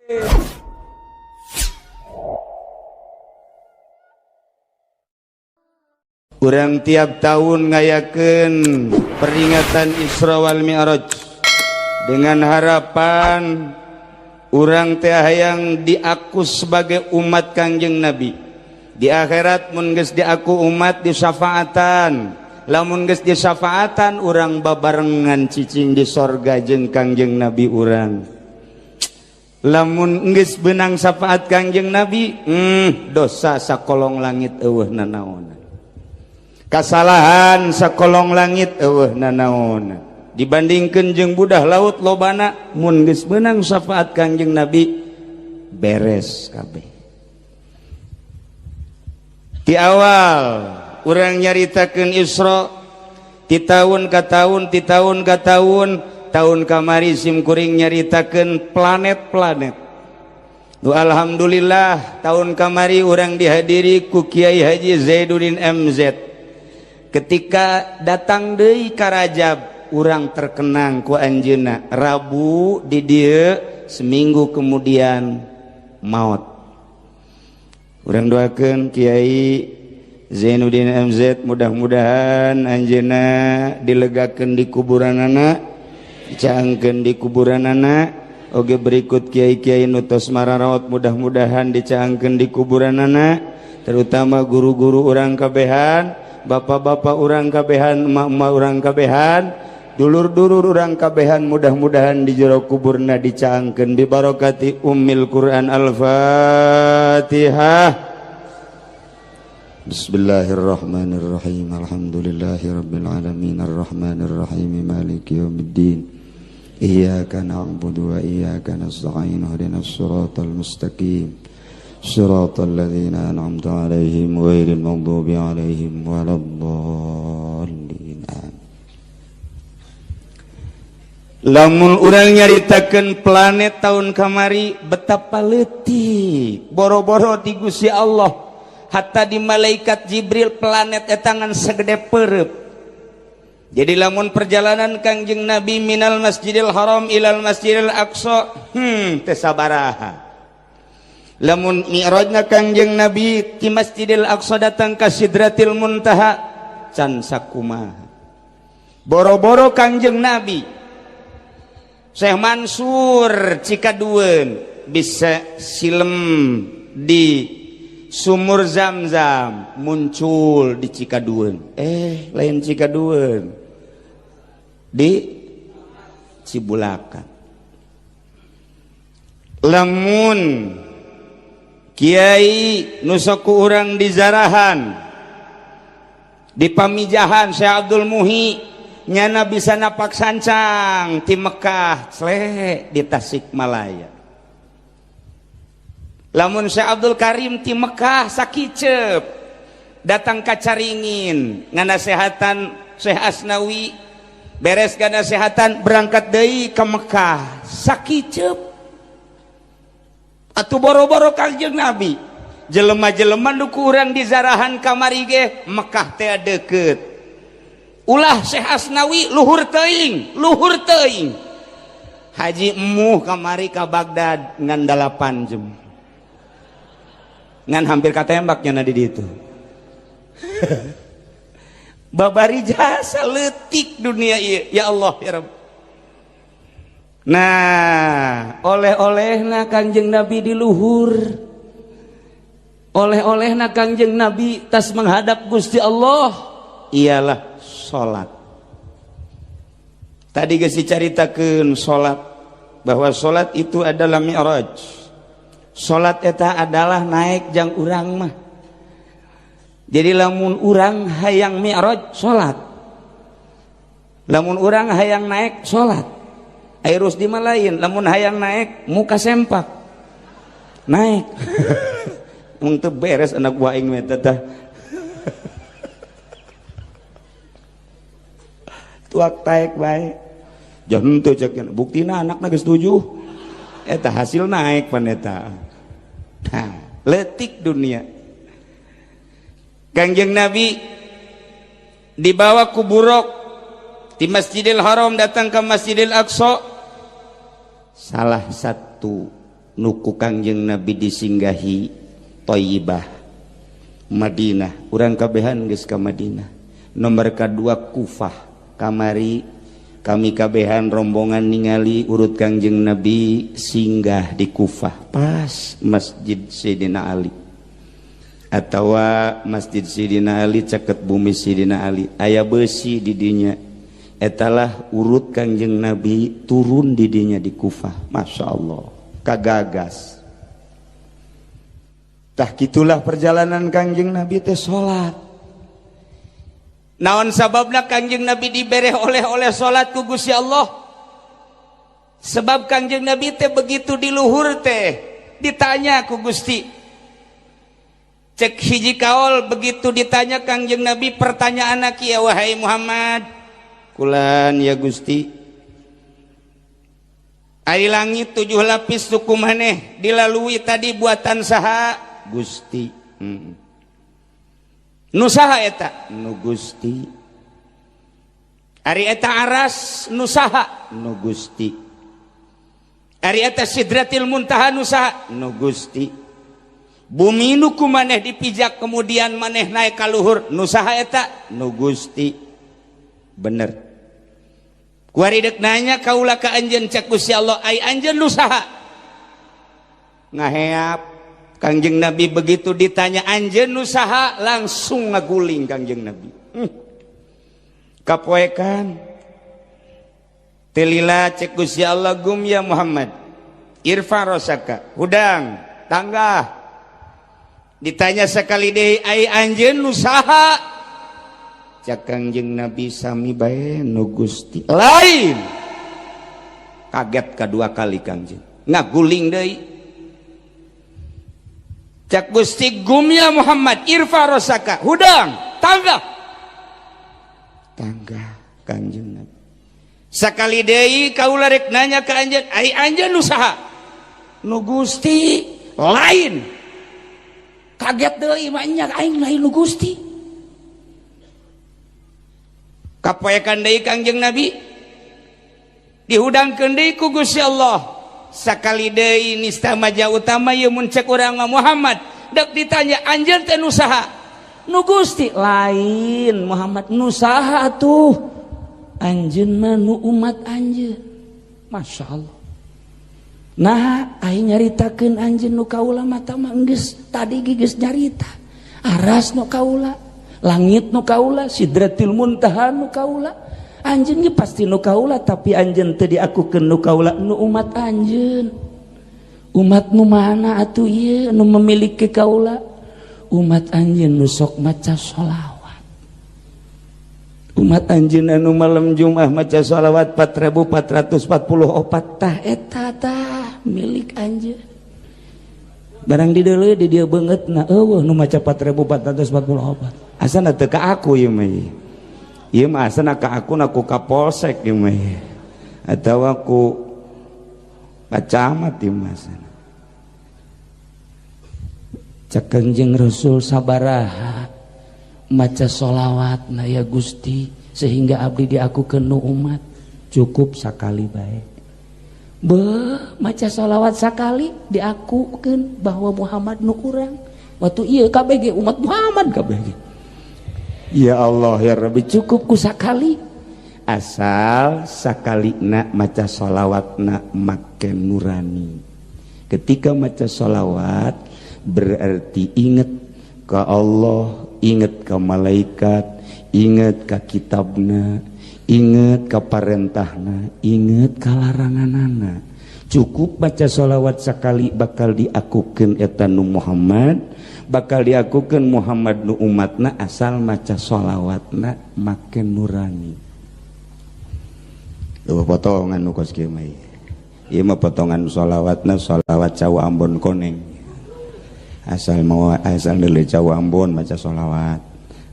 Urang tiap tahun ngayakeun peringatan Isra wal Mi'raj dengan harapan urang teh hayang diaku sebagai umat Kangjeng Nabi di akhirat. Mun geus diaku umat, disyafaatan. Lamun geus disyafaatan, urang babarengan cicing di sorga jeung Kangjeng Nabi urang. Lamun geus beunang syafaat Kangjeng Nabi, dosa sakolong langit euweuh nanaonan, kasalahan sakolong langit euweuh nanaonan dibandingkan jeung budah laut lobana. Mun geus meunang syafaat Kangjeng Nabi, beres kabeh. Di awal urang nyaritakeun Isra ti tahun ka tahun, ti tahun ka tahun. Tahun kamari sim kuring nyaritakeun planet-planet. Du alhamdulillah, tahun kamari urang dihadiri ku Kiai Haji Zainuddin MZ. Ketika datang deui ka Rajab, urang terkenang ku anjeunna. Rabu di dieu, seminggu kemudian maut. Urang doakeun Kiai Zainuddin MZ, mudah-mudahan anjeunna dilegakeun di kuburanana, dicaangkeun di kuburanana. Oge berikut kiai-kiai nu tos mararaot, mudah-mudahan dicaangkeun di kuburanana, terutama guru-guru urang kabehan, bapak-bapak urang kabehan, emak-emak urang kabehan, dulur-dulur urang kabehan, mudah-mudahan di jero kuburna dicaangkeun bi barokati ummil Quran. Al-Fatihah. Bismillahirrahmanirrahim. Alhamdulillahirabbil alamin, arrahmanirrahim, maliki yaumiddin. Iyyaka na'budu wa iyyaka nasta'in, ihdinas siratal mustaqim. Siratal ladzina an'amta 'alaihim ghairil maghdubi 'alaihim waladdallin. Lamun urang nyaritakeun planet tahun kamari, betapa leutik, boro-boro di Gusti Allah, hatta di malaikat Jibril planet eta ngan segede perep. Jadi lamun perjalanan Kangjeng Nabi minal Masjidil Haram ilal Masjidil Aqsa, teu sabaraha. Lamun mi'rajna Kangjeng Nabi ti Masjidil Aqsa datang ka Sidratil Muntaha, can sakumaha. Boro-boro Kangjeng Nabi, Syekh Mansur Cikaduen bisa silem di sumur Zam-Zam, muncul di Cikaduen, eh lain Cikaduen, di Cibulakan. Lamun Kiai nu sok ku urang di Zarahan, di Pamijahan, Syekh Abdul Muhi, nyana bisa napak sancang ti Mekah sle di Tasikmalaya. Lamun Syekh Abdul Karim ti Mekah sakicep datang ka Caringin nganasehatan Syekh Asnawi, beres nganasehatan berangkat deui ke Mekah sakicep. Atuh boro-boro Kangjeng Nabi, jelema-jelema nu ku urang di Zarahan kamari ge, Mekah teh deket. Ulah Syekh Asnawi, luhur teuing, luhur teuing. Haji Emuh kamari ka Baghdad ngan 8 jam, ngan hampir katembaknya na di ditu. Babari jasa letik dunia ieu, ya Allah ya Rabb. Nah, oleh-olehna Kangjeng Nabi di luhur, oleh-olehna Kangjeng Nabi tas menghadap Gusti Allah ialah salat. Tadi geus dicaritakeun salat, bahwa salat itu adalah mi'raj. Salat eta adalah naik jang urang mah. Jadi lamun urang hayang mi'raj, salat. Lamun urang hayang naik, salat. Ai Rusdi mah lain, lamun hayang naik muka sempak naik. Mun teu beres anak buah aing mah tah. Tuak taek bae. Jangan teu cek buktina anakna geus 7. Eta hasil naik pan eta. Nah, letik dunia. Kangjeng Nabi dibawa ku buruk di Masjidil Haram datang ke Masjidil Aqsa. Salah satu Nu ku Kangjeng Nabi disinggahi Thayyibah, Madinah. Urang kabehan geus ka Madinah. Nomor kedua Kufah. Kamari kami kabehan rombongan ningali urut Kangjeng Nabi singgah di Kufah, pas Masjid Sayyidina Ali atau Masjid Sayyidina Ali, caket bumi Sayyidina Ali, aya besi di dinya. Etalah urut Kangjeng Nabi turun di dinya di Kufah. Masya Allah, kagagas. Tah, gitulah perjalanan Kangjeng Nabi teh salat. Naon sababna Kangjeng Nabi dibere oleh-oleh salat ku Gusti Allah? Sebab Kangjeng Nabi teh begitu di luhur teh ditanya ku Gusti. Cek hiji kaol, begitu ditanya Kangjeng Nabi, pertanyaan kieu, "Wahai Muhammad." "Kulan, ya Gusti." "Ari langit tujuh lapis ku maneh dilalui tadi buatan saha?" "Gusti." "Nu saha eta?" "Nu Gusti." "Ari eta aras nu saha?" "Nu Gusti." "Ari eta Sidratil Muntaha nu saha?" "Nu Gusti." "Bumi nu ku maneh dipijak, kemudian maneh naik ka luhur, nu saha eta?" "Nu Gusti." "Bener. Kuari dek nanya kaula ka anjeun," cek Gusti Allah, "ai anjeun nu saha?" Ngaheap Kangjeng Nabi. Begitu ditanya, "Anjeun nu saha?" langsung ngaguling Kangjeng Nabi. Kapoekan. Teu lila cek Gusti Allah, "Gum ya Muhammad, irfa rosaka." Hudang, tanggah. Ditanya sekali deui, "Ai anjeun nu saha?" Cek Kangjeng Nabi, "Sami bae, nu Gusti." "Lain." Kaget kedua kali Kangjeng, ngaguling deui. Cek Gusti, "Gum ya Muhammad, irfa rosaka." Hudang, tangga. Tangga Kangjeng Nabi. "Sakali deui kaula rek nanya ka anjeun, ai anjeun nu saha?" "Nu Gusti." "Lain." Kaget deui, "Mah aing lain nu Gusti." Kapoekan deui Kangjeng Nabi. Dihudangkeun deui ku Gusti Allah. Sakali deui nista maja utama ieu mun cek urang mah, "Muhammad," dek ditanya, "anjeun teh nu saha?" "Nu Gusti." "Lain, Muhammad. Nu saha atuh?" "Anjeun mah nu umat anjeun." Masya Allah. Nah, aing nyaritakeun anjeun nu kaula mata mah geus tadi geus nyarita. Aras nu kaula, langit nu kaula, Sidratil Muntaha nu kaula. Anjeun ge pasti nu kaula, tapi anjeun teu diakukeun nu kaula, nu umat anjeun. Umat nu mana atuh ieu nu memiliki kaula? Umat anjeun nu sok maca sholawat. Umat anjeun anu malam Jumat maca sholawat 4444, tah eta tah milik anjeun. Barang di deuleu di dieu beungeut na eueuh nu maca 4444. Asana teu ka aku ieu mah. Ieu mah asana ka aku na ku kapolsek ieu mah. Atawa ku camat ieu mah asana. Cek Kanjeng Rasul, "Sabaraha maca sholawat na ya Gusti sehingga abdi diakukeun nu umat?" "Cukup sakali bae." Be, maca sholawat sakali diakukeun bahwa Muhammad nu urang. Waktu iya KBG umat Muhammad KBG. Ya Allah ya Rabbi, cukup ku sakali. Asal sakali nak maca sholawat nak make nurani. Ketika maca sholawat berarti inget ke Allah, inget ke malaikat, inget ke kitabna, inget ke parentahna, inget ke laranganana. Cukup baca sholawat sekali bakal diakukeun eta nu Muhammad, bakal diakukeun Muhammad nu umatna, asal maca sholawatna make nurani. Tuh, potongan nu kos kieu mah. Ieu mah potongan sholawatna, sholawat cau Ambon koneng. Asal mau, asal neuleuh cau Ambon maca sholawat,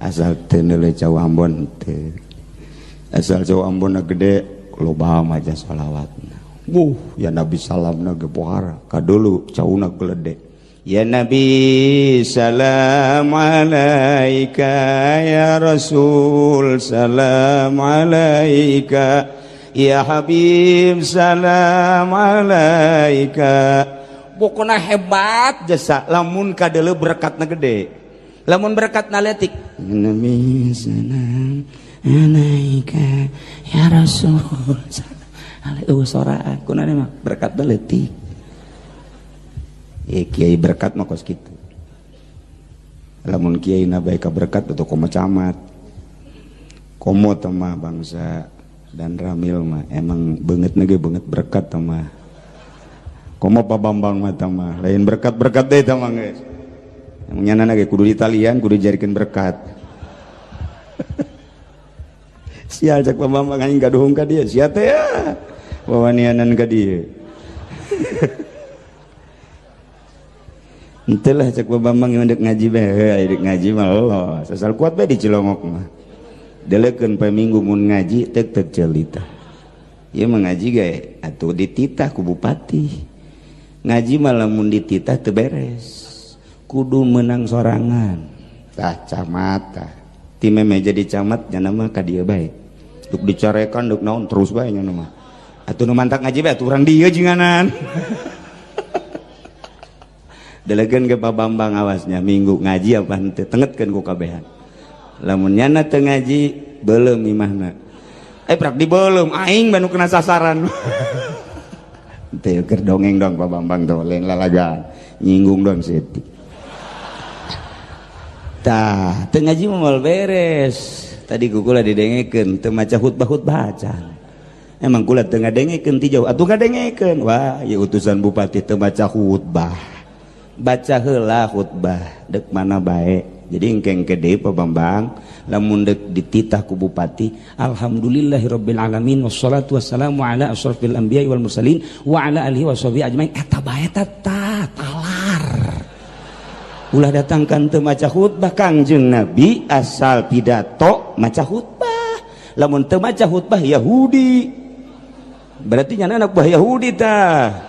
asal teu neuleuh cau Ambon teu. Asal cau Ambon gede loba maca sholawat. Wuh, ya Nabi salamna ge pohara kadulu cauna gelede. Ya Nabi salam alaika, ya Rasul salam alaika, ya Habib salam alaika. Pokona hebat jasa lamun kadeuleu berkatna gede. Lamun berkatna leutik. Nabi salam alaika ya Rasul. Alaihi soraan kunana mah berkatna leutik. Ye kiai berkat mah kos kitu. Lamun kiai na bae ka berkat atau komo camat. Komo teh mah bangsa dan Ramil mah emang beungeut ge beungeut berkat teh mah. Komo Pak Bambang mah teh mah lain berkat-berkat deui teh mah geus. Emang nyanana ge kudu ditalian kudu dijadikeun berkat. Sial cek Pak Bambang aing gaduhung ka dieu sia teh ya. Wawanianan ka dieu. Henteu lah cek Pak Bambang yang dek ngaji bae, dek ngaji mah los. Asal kuat bae di Cilongok mah. Delekeun poe Minggu mun ngaji tek tek celita. Ieu mah ngaji ge atuh dititah ku bupati. Ngaji mah lamun dititah teu beres. Kudu menang sorangan. Tah camat tah. Ti meme jadi camat nya mah ka dieu bae. Duk dicarekan duk naon terus bae nya mah. Atuh nu mantak ngaji bae atuh urang dieu jinganan. Delekeun ke Pak Bambang awasnya minggu ngaji apa henteu tengetkeun ku kabehan. Lamun nyana teu ngaji beuleum imahna. Prak dibeuleum aing banu kena sasaran. Teu keur dongeng dong Pak Bambang tuh lain lalagan nyinggung dong setik. Tah teu ngaji mah moal beres. Tadi ku kula didengekeun teu maca khutbah-khutbah acan. Emang kula teu ngadengekeun ti jauh atuh ngadengekeun. Wah, ieu utusan bupati teu maca khutbah. Baca heula khutbah dek mana bae. Jadi engkeng gede Pak Bambang lamun dek dititah ku bupati alhamdulillahirabbil alamin wassalatu wassalamu ala asyrafil anbiya'i wal mursalin wa ala alihi washabihi ajmain eta bae ta talar. Ulah datangkan teu maca khutbah Kangjeng Nabi asal pidato maca khutbah. Lamun teu maca khutbah Yahudi. Berarti nyana anak buah Yahudi tah.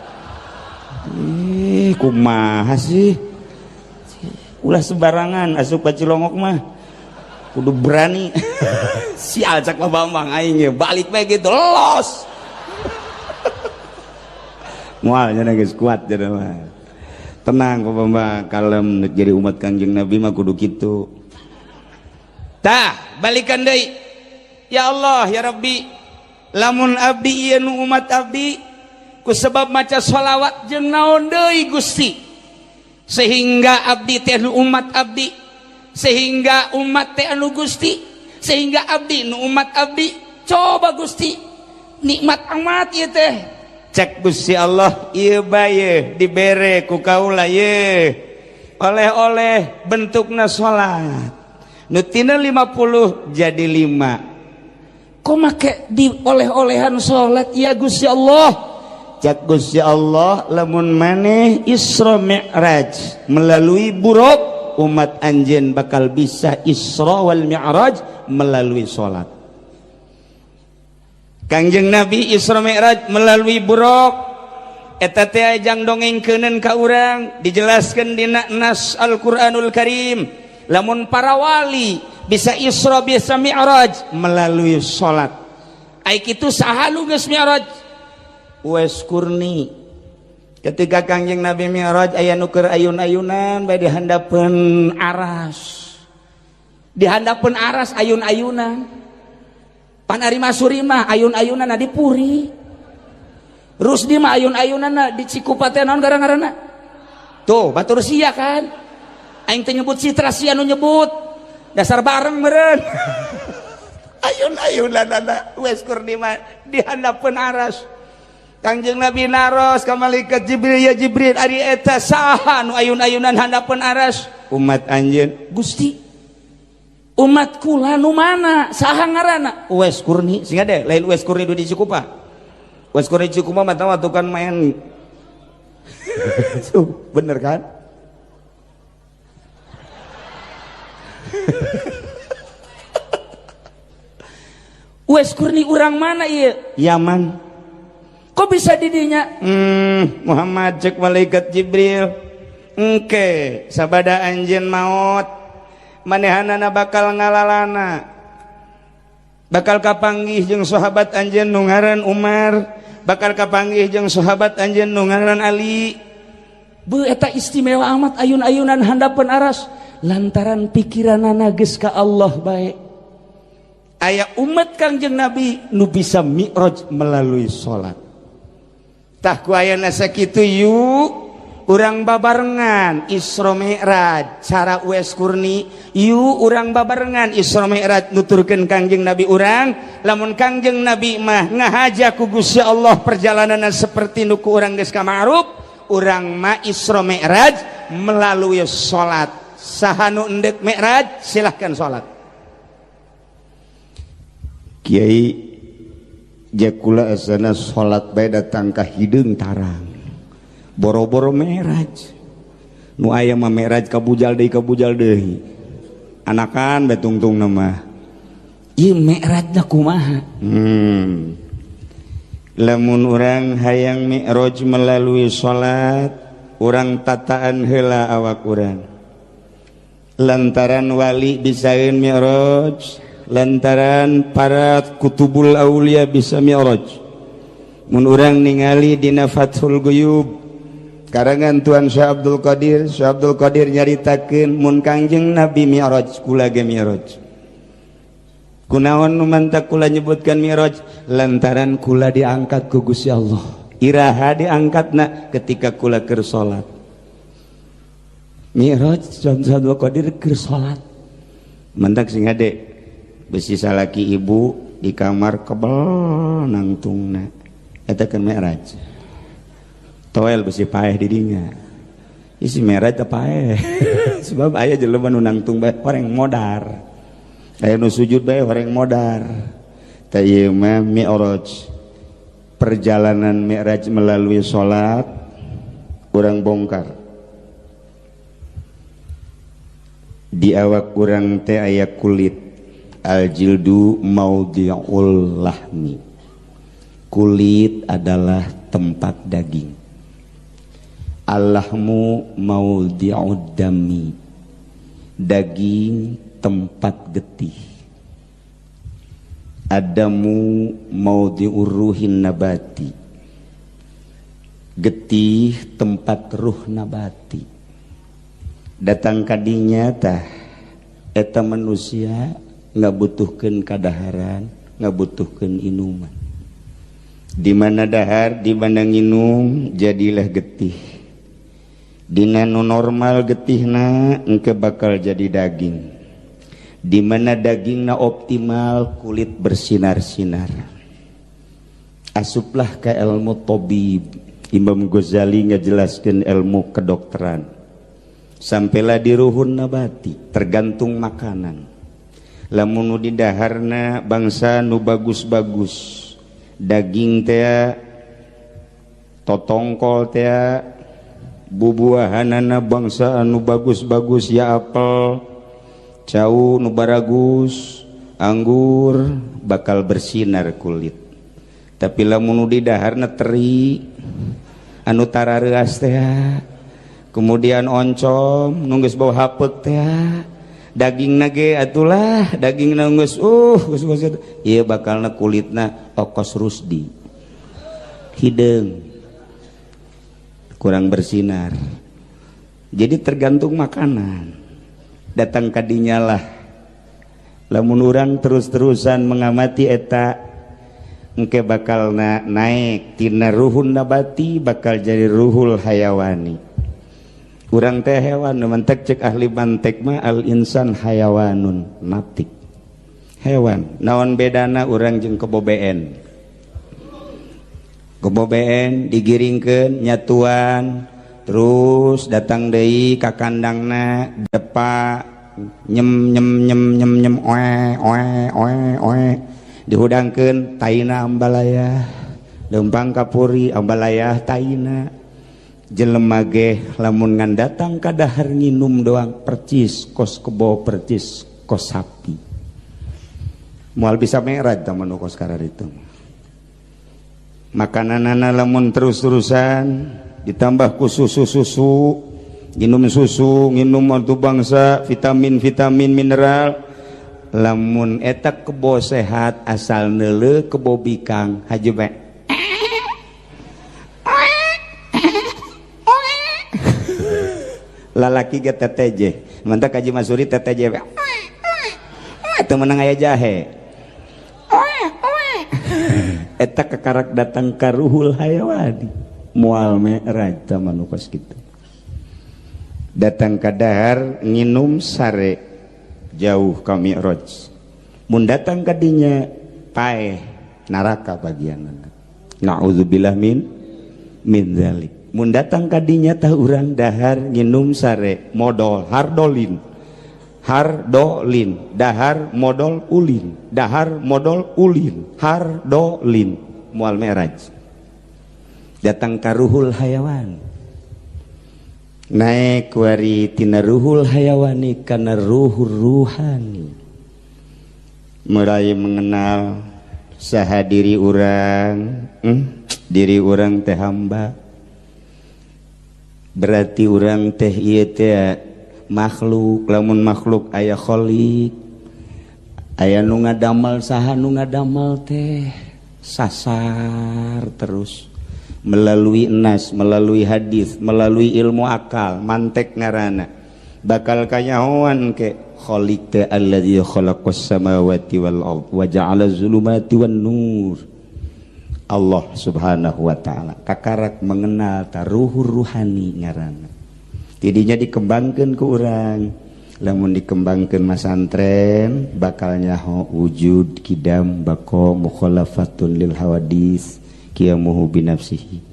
Ih, kumaha sih? Ulah sembarangan asup ka Cilongok mah. Kudu berani. Sial cak Pak Bambang aing ge balik bae gitu los. Moal nya geus kuat cenah mah. Tenang Pak Bambang, kalem jadi umat Kangjeng Nabi mah kudu kitu. Tah, balikan deui. Ya Allah, ya Rabbi, lamun abdi ieu nu umat abdi ku sebab maca sholawat jeung naon deui Gusti sehingga abdi teh nu umat abdi, sehingga umat teh anu Gusti, sehingga abdi nu umat abdi. Coba Gusti nikmat amat ieu teh. Cek Gusti Allah ieu bae dibere ku kaula ye oleh-oleh bentukna salat nu tina 50 jadi 5. Kok make di oleh-olehan salat ya Gusti Allah? Cek Gusti Allah lamun maneh Isra Mi'raj melalui buruk umat anjeun bakal bisa Isra wal Mi'raj melalui salat. Kangjeng Nabi Isra Mi'raj melalui buruk eta teh jang dongengkeuneun ka urang dijelaskeun dina nas Al-Qur'anul Karim lamun para wali bisa Isra bisa Mi'raj melalui salat. Ai kitu saha nu geus Mi'raj? Uwais Qurni. Ketika Kangjeng Nabi Mi'raj aya nu keur ayun-ayunan bae di handapeun aras. Di handapeun aras ayun-ayunan. Pan ari Masuri mah ayun-ayunan di Puri. Rusdi mah ayun-ayunan di Cikupa teh naon gara-garana? Tuh, batur sia kan. Aing teh nyebut Citra sia nu nyebut. Dasar bareng meureun. Ayun-ayunan Uwais Qurni mah di handapeun aras. Kangjeng Nabi naros ka malaikat Jibril, ya Jibril ari eta saha nu ayun-ayunan handapeun aras? Umat anjeun. Gusti, umat kula nu mana? Saha ngaranna? Uwais Qurni. Sing ade lain Uwais Qurni di Cikupa. Uwais Qurni Cikupa mah tahu atuh kan main. Bener kan? Uwais Qurni urang mana ieu? Yaman. Kok bisa didinya? Muhammad cek malaikat Jibril. Engke sabada anjeun maot manehanana bakal ngalalana. Bakal kapanggih jeung sahabat anjeun nu ngaran Umar, bakal kapanggih jeung sahabat anjeun nu ngaran Ali. Beuh eta istimewa amat ayun-ayunan handapeun aras lantaran pikiranana geus ka Allah bae. Aya umat Kangjeng Nabi nu bisa mi'raj melalui salat. Tah ku ayana sakitu yuk urang babarengan Isra Mi'raj cara Uwais Qurni, yuk urang babarengan Isra Mi'raj nuturkeun Kangjeng Nabi urang. Lamun Kangjeng Nabi mah ngahaja ku Gusti Allah perjalanan seperti nu ku urang geus kama'ruf, urang mah Isra Mi'raj melalui salat. Saha nu endek Mi'raj silahkan salat. Kiai jakula asana salat bae datang ka hideung tarang. Boro-boro Mi'raj. Nu aya mah Mi'raj kabujal deui kabujal deui. Anakan bae tungtungna mah. Ieu Mi'rajna kumaha? Lamun urang hayang Mi'raj melalui salat, urang tataan heula awak urang. Lantaran wali bisaeun Mi'raj, lantaran para kutubul aulia bisa Mi'raj. Mun urang ningali dina Fathul Guyub karangan Tuan Syekh Abdul Qadir, Syekh Abdul Qadir nyaritakeun mun Kangjeng Nabi Mi'raj kula ge Mi'raj. Kunaon nu mantak kula nyebutkan Mi'raj? Lantaran kula diangkat ku Gusti Allah. Iraha diangkatna ketika kula keur salat. Mi'raj Syekh Abdul Qadir keur salat. Mantak sing hade besi salaki ibu di kamar kebel nangtungna. Eta kan Mi'raj. Toel besi paeh di dinya. Isi Mi'raj teh paeh. Sebab aya jelema nu nangtung bae horeng modar. Aya nu sujud bae horeng modar. Tah ieu mah Mi'raj. Perjalanan Mi'raj melalui salat urang bongkar. Di awak urang teh aya kulit. Al-jildu maudhi'ul lahmi. Kulit adalah tempat daging. Al-lahmu maudhi'ud dami. Daging tempat getih. Adamu maudhi'ur ruhin nabati. Getih tempat ruh nabati. Datang kadinya tah eta manusia ngabutuhkeun kadaharan, ngabutuhkeun inuman. Di mana dahar, di mana nginum, jadilah getih. Dina nu normal getihna engke bakal jadi daging. Di mana dagingna optimal, kulit bersinar-sinar. Asuplah ke ilmu tabib. Imam Ghazali ngajelaskeun ilmu kedokteran. Sampailah di ruhun nabati, tergantung makanan. Lamun nu didaharna bangsa nu bagus-bagus, daging teh, totongkol teh, bubuahanana bangsa anu bagus-bagus, ya apel, cau nu baragus, anggur, bakal bersinar kulit. Tapi lamun nu didaharna teri, anu tarareas teh, kemudian oncom, nu geus bau hapeuk teh, daging nage atulah daging geus geus ieu bakalna kulitna okos rusdi hideung kurang bersinar. Jadi tergantung makanan. Datang kadinya lah lamun urang terus-terusan mengamati eta engke bakalna naik tina ruhun nabati bakal jadi ruhul hayawani. Urang teh hewan, mantek cek ahli mantek mah al insan hayawanun natik. Hewan, naon bedana urang jeung kebo BN? Kebo BN digiringkeun nyatuan, terus datang deui ka kandangna depa nyem nyem nyem nyem nyem oe oe oe oe dihudangkeun taina ambalaya, leumpang kapuri ambalaya taina. Jelema ge lamun ngan datang ka dahar nginum doang percis kos kebo percis kos sapi. Moal bisa mi'raj tah manu kos kararitu. Makananana lamun terus-terusan ditambah ku susu-susu, nginum susu, nginum atuh bangsa vitamin-vitamin mineral. Lamun eta kebo sehat asal neuleuh kebo bikang haji bae. Lalaki ge TTJ, mantap kaji Masuri TTJ itu menang aya jahe. Eta kekarak datang ka ruhul hayawani, moal mi'raj tah nu kos kitu. Datang ka dahar, nginum, sare, jauh ka mi'raj. Mun datang ka dinya, paeh, neraka bagian. Na'udzubillah min dzalik. Mun datang ka dinya tah, urang dahar, nginum, sare, modol hardolin, hardolin, dahar, modol, ulin, dahar, modol, ulin, hardolin, moal mi'raj. Datang ka ruhul hayawan, naik kuari tina ruhul hayawani kana ruhul ruhani, mulai mengenal saha diri urang. Diri urang teh hamba, berarti urang teh ieu teh makhluk. Lamun makhluk, aya kholik, aya nu ngadamel. Saha nu ngadamel teh? Sasar terus melalui nas, melalui hadis, melalui ilmu akal, mantek ngarana, bakal kanyahoan ke kholik teh alladzi khalaqas samawati wal ard wa ja'ala zulumati wan nur, Allah Subhanahu wa Ta'ala. Kakarak mengenal taruhur ruhani ngaranna, tidinya dikembangkan ke urang. Lamun dikembangkan masantren, bakal nyaho wujud, kidam, bako, mukhalafatun lil hawadis, qiyamuhu binafsihi,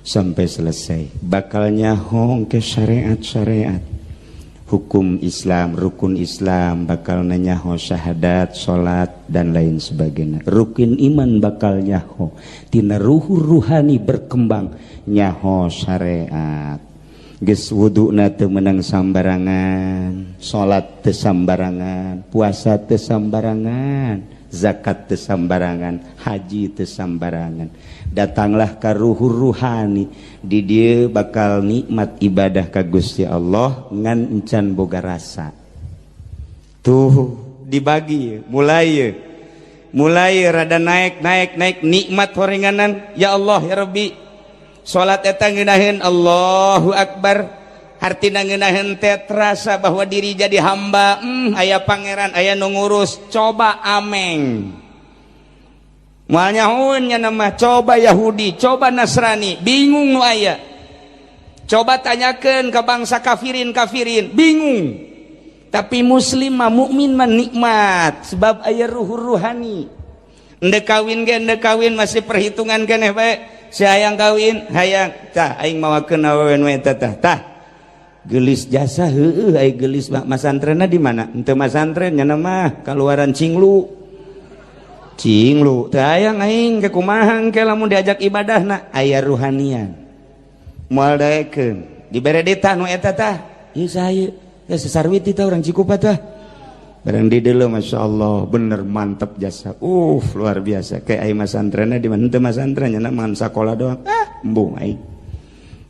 sampai selesai. Bakal nyaho ke syariat-syariat hukum Islam, rukun Islam, bakal nyaho syahadat, salat, dan lain sebagainya. Rukun iman bakal nyaho. Tina ruhu ruhani berkembang, nyaho syariat. Geus wuduna teu meunang sambarangan, salat teu sambarangan, puasa teu sambarangan, zakat teu sambarangan, haji teu sambarangan. Datanglah ka ruhu ruhani, di dieu bakal nikmat ibadah ka Gusti Allah ngan encan boga rasa. Tuh dibagi, mulai mulai rada naik, naik, naik, nikmat horenganan. Ya Allah, ya Rabbi, salat eta ngeunaheun, Allahu Akbar. Hartina ngeunaheun teh terasa bahwa diri jadi hamba, aya pangeran, aya nu ngurus. Coba ameng, moal nyahoeun nya mah. Coba Yahudi, coba Nasrani, bingung nu aya. Coba tanyakeun ke bangsa kafirin, kafirin bingung. Tapi muslim mah, mukmin mah nikmat sebab aya ruh ruhani. Endek kawin ge, endek kawin masih perhitungan keneh bae. Si hayang kawin, hayang tah, aing mawakeun awewe nu eta tah. Tah gelis jasa, heueuh, ai gelis mah. Masantrenna di mana? Henteu masantren nya mah, kaluaran cinglu cinglu teu hayang aing ke. Kumaha ke lamun diajak ibadahna? Aya ruhanian, moal daekeun. Dibere ditah nu eta tah, ieu saha ya? Sesarwiti tah, urang Cikupa tah. Barang di dulu, Masya Allah, bener mantep jasa, luar biasa. Kayak aing masantrenna di mana? Henteu masantren nya mah, sakola doang. Ah, embung aing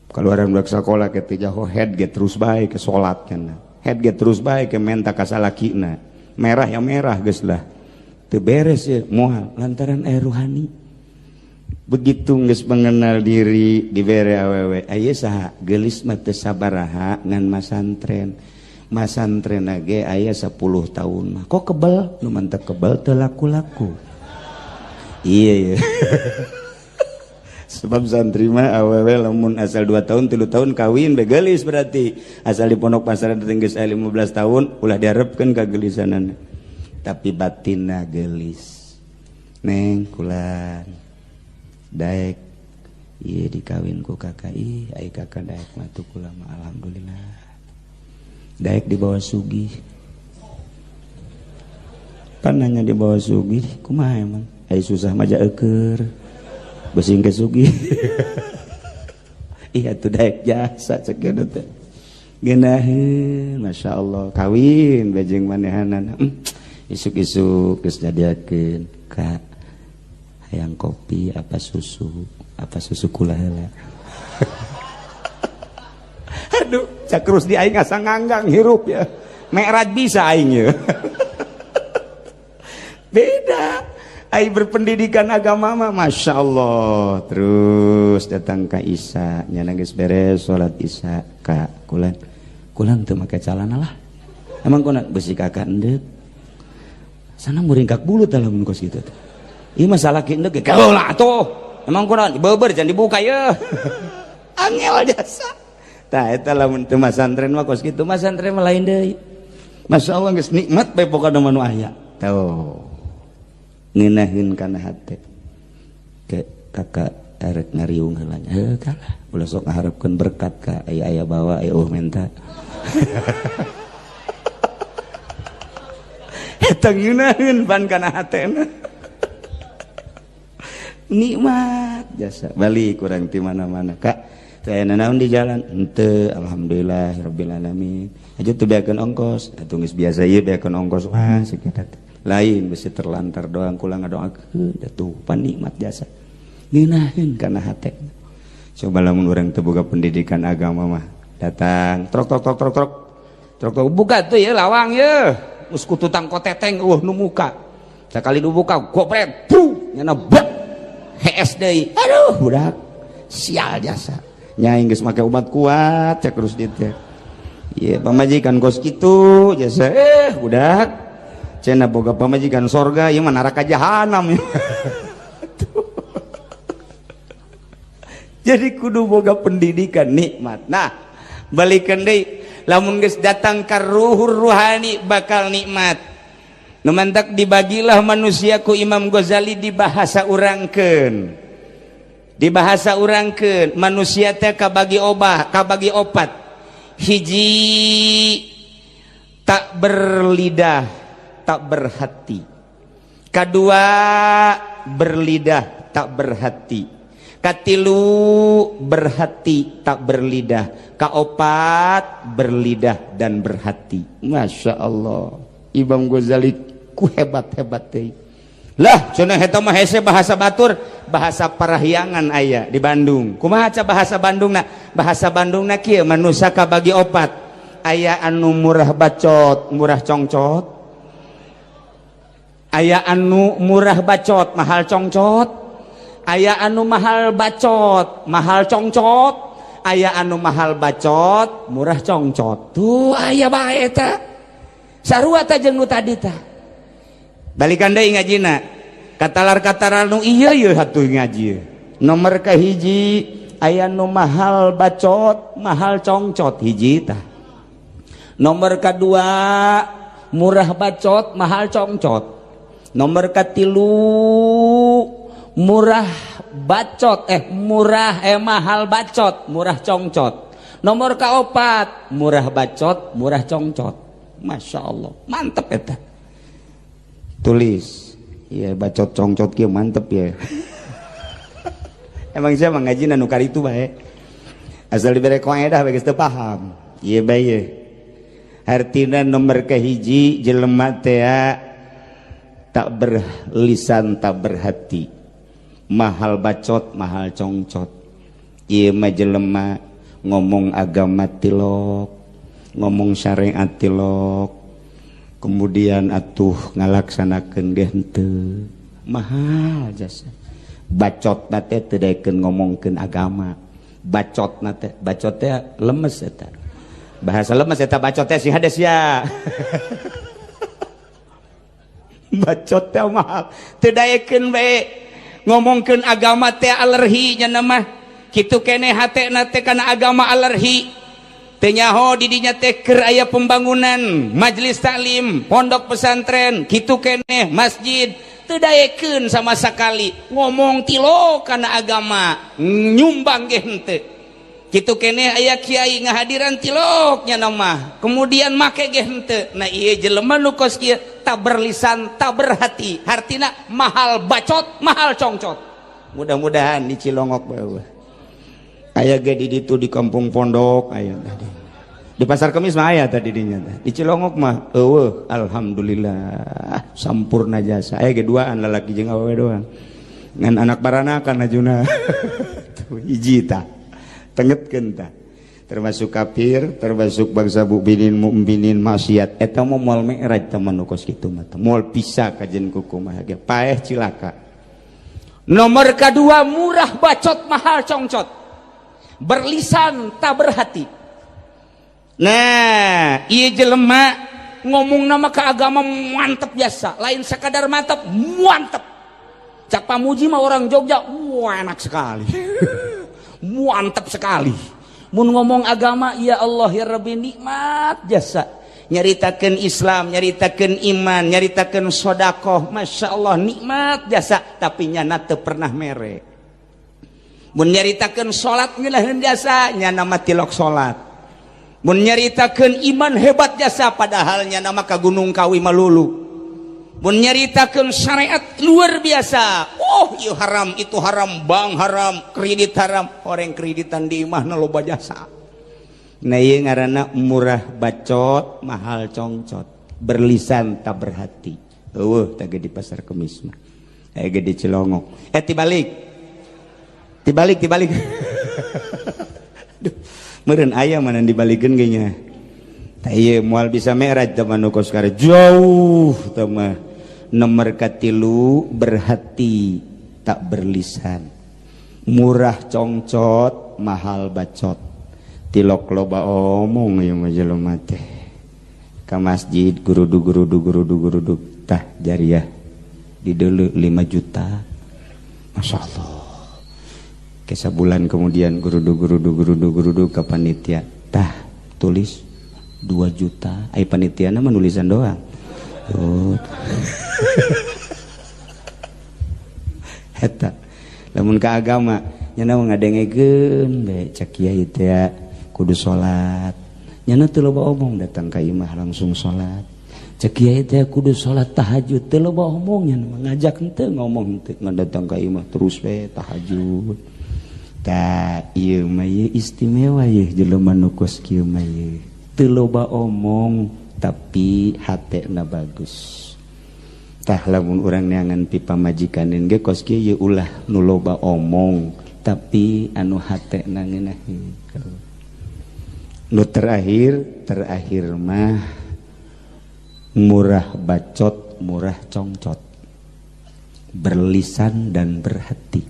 keluaran budak sekolah ke jaho. Head ge terus bae ke salat cenah, head ge terus bae ke menta ka salakina, merah ya merah, geus lah, teu beres ya moal, lantaran air ruhani. Begitu geus mengenal diri, dibere awewe, aya saha geulis mah teu sabaraha ngan masantren. Masantren ge aya 10 tahun mah kok kebel, nu mantep kebel teu laku-laku. Iya, iya. Sebab santri mah awewe lamun asal 2 tahun, 3 tahun kawin begelis, berarti asal di pondok pesantren geus 15 tahun ulah diharapkeun kagelisanan. Tapi batinna gelis. Neng, kulan daek iya dikawin ku kakak. Ih, ai kakak daek mah tuh, kula mah alhamdulillah daek dibawa sugih. Pan nanya dibawa sugih kumaha emang? Ai susah mah eueur besing ke sugih. Iya tuh, daek jasa cek teh geunaheun. Masya Allah, kawin bejeng manehanan. Isuk-isuk geus nyadiakeun, "Kak, hayang kopi apa susu? Apa susu kula heula?" Aduh, cak terus di aing asa nganggang hirup ya. Mi'raj bisa aing ya. Beda. Ai berpendidikan agama mah, Masya Allah. Terus datang ke Isya, nyana geus beres salat Isya, "Kak, kulan Kulang teu make calana lah. Emang kuna besi kakak endek. Sana muringkak bulu lamun kos kitu teh. Ieu mah salaki endek ge lah atuh. Emang kuna beber jangan dibuka ya. Angel jasa. Tah eta lamun teu masantren mah kos kitu, masantren mah lain deui. Masya Allah geus nikmat bae pokona mah nu aya. Tuh. Ngeunaheun kana hate. Ke kakak erek ngariung heula nya. Heuh kalah. Ulah sok ngaharepkeun berkat ka aya-aya bawa aya eueuh menta. Eta ngeunaheun pan kana hatena. Nikmat jasa. Balik kurang ti mana-mana kak. Teu aya naon di jalan? Henteu, alhamdulillah rabbil alamin. Aja teu beakeun ongkos, atuh geus biasa ieu beakeun ongkos wah sakitu. Lain besi terlantar doang kula ngadoakeun atuh pan nikmat jasa. Ngeunaheun kana hate. Coba lamun urang teu boga pendidikan agama mah datang trok trok trok trok trok trok trok buka tuh ya lawang ya. Geus kututang koteteng eueuh nu muka. Sakali nu buka goprek bru nyana bek hees deui. Aduh budak sial jasa. Nyaing geus make obat kuat cek Rusdi teh. Ieu pamajikan kos kitu jasa budak. Cenah boga pamajikan sorga ieu mah neraka jahanam. Jadi kudu boga pendidikan nikmat. Nah, balikeun deui lamun geus datang ka ruhur ruhani bakal nikmat. Nu mantak dibagilah manusia ku Imam Ghazali di bahasa urangkeun. Di bahasa urangkeun manusia teh kabagi obah, kabagi opat. Hiji tak berlidah, tak berhati. Kedua berlidah, tak berhati. Katilu berhati, tak berlidah. Kaopat berlidah dan berhati. Masya Allah, Imam Ghazali ku hebat-hebat teh. Lah cenah eta mah hese bahasa batur, bahasa parahyangan aya di Bandung. Kumaha ca bahasa Bandungna? Bahasa Bandungna kieu, manusia kabagi opat. Aya anu murah bacot, murah congcot. Aya anu murah bacot, mahal congcot. Aya anu mahal bacot, mahal congcot. Aya anu mahal bacot, murah congcot. Tuh aya bae eta. Sarua ta jeung nu tadi tah. Balikan deui ngajina. Katalar-katalar nu ieu ieu hatuh ngaji. Nomor kahiji aya nu mahal bacot, mahal congcot hiji tah. Nomor kadua murah bacot, mahal congcot. Nomor katilu murah bacot, murah mahal bacot, murah congcot. Nomor kaopat murah bacot, murah congcot. Masya Allah, mantep eta. Tulis, iya bacot congcot kieu mantep ya. Emang saya ngaji nu karitu bae. Asal dibere kaedah bae geus teu paham. Ieu bae ye. Artina nomor kahiji jelema teh tak berlisan tak berhati. Mahal bacot, mahal congcot. Ieu mah jelema ngomong agama tilok, ngomong syariat tilok, kemudian atuh ngalaksanakeun ge henteu. Mahal jasa. Bacot na teh teu daekeun ngomongkeun agama. Bacot na teh, bacot teh lemes eta. Bahasa lemes eta bacot teh sing hade sia. Bacot teh mahal. Teu daekeun bae ngomongkeun agama teh alergi nya mah. Kitu keneh hatena teh kana agama alergi. Teu nyaho di dinya teh keur aya pembangunan majelis taklim, pondok pesantren, kitu keneh masjid teu daekeun sama sekali ngomong tilo kana agama, nyumbang ge henteu. Kitu keneh aya kiai ngahadiran tilok nya mah, kemudian make ge henteu. Nah ieu jelema nu kos kieu tak berlisan tak berhati, hartina mahal bacot, mahal congcot. Mudah-mudahan di Cilongok bae. Aya ge di ditu di kampung pondok aya tadi. Di pasar Kemis mah aya tadi dinya teh. Di Cilongok mah eueuh alhamdulillah sampurna jasa. Aya ge duaan lalaki jeung awewe doang. Ngan anak baranakan ajuna. Tuh hiji tah. Tengetkeun tah. Termasuk kafir, termasuk bangsa mukminin mukminin maksiat. Eta mah moal mi'raj tah mah nu kos kitu mah. Moal bisa kajen kukumaha ge paeh cilaka. Nomor kedua murah bacot mahal congcot. Berlisan tak berhati. Nah, Ieu jelema ngomong nama ke agama mantep biasa, lain sekadar mantep, mantep. Cak Pamuji mah orang Jogja, wah enak sekali. Mantep sekali. Mun ngomong agama, ya Allah ya Rabbi, nikmat jasa. Nyaritakeun Islam, nyaritakeun iman, nyaritakeun sodakoh, masya Allah nikmat jasa. Tapi nyana teu pernah mere. Mun nyaritakeun salat ngeunaheun jasa, nyana mah tilok salat. Mun nyaritakeun iman hebat jasa, padahal nyana mah ka Gunung Kawi malulu. Mun nyaritakeun syariat luar biasa, oh ieu haram, itu haram, bank haram, kredit haram, orang kreditan di imahna loba jasa. Nah, ieu ngaranna murah bacot, mahal congcot, berlisan tak berhati. Eueuh tah ge di Pasar Kemis mah. Aya ge di Cilongok. Eh, tibalik. Tibalik, tibalik. Duh, meureun aya mana dibalikeun ge nya. Tah ieu moal bisa mi'raj teh mah nu kos jauh teh mah. Nomor katilu, berhati tak berlisan. Murah congcot, mahal bacot. Tilok loba omong ieu mah jelema teh. Ka masjid gurudug gurudug gurudug gurudug, tah jariah dideuleu 5 juta. Masya Allah. Ke bulan kemudian gurudug gurudug gurudug gurudug ka panitia, tah tulis 2 juta. Ai panitia mah nulisan doang. Oh. Eta lamun ka agama nya ngadengekeun bae cak kiai teh kudu salat. Nyana teu loba omong, datang ka imah langsung salat. Cek kiai teh kudu salat tahajud, teu loba omong nya ngajak henteu ngomong henteu, ngan datang ka imah terus we tahajud. Tah ieu mah ieu istimewa ieu jelema nu kos kieu mah ieu. Teu loba omong tapi hatena bagus. Tah lamun urang neangan pi pamajikaneun ge kos kieu ieu ulah nu loba omong tapi anu hatena ngeunaheun. Nu terakhir, terakhir mah murah bacot, murah congcot, berlisan dan berhati.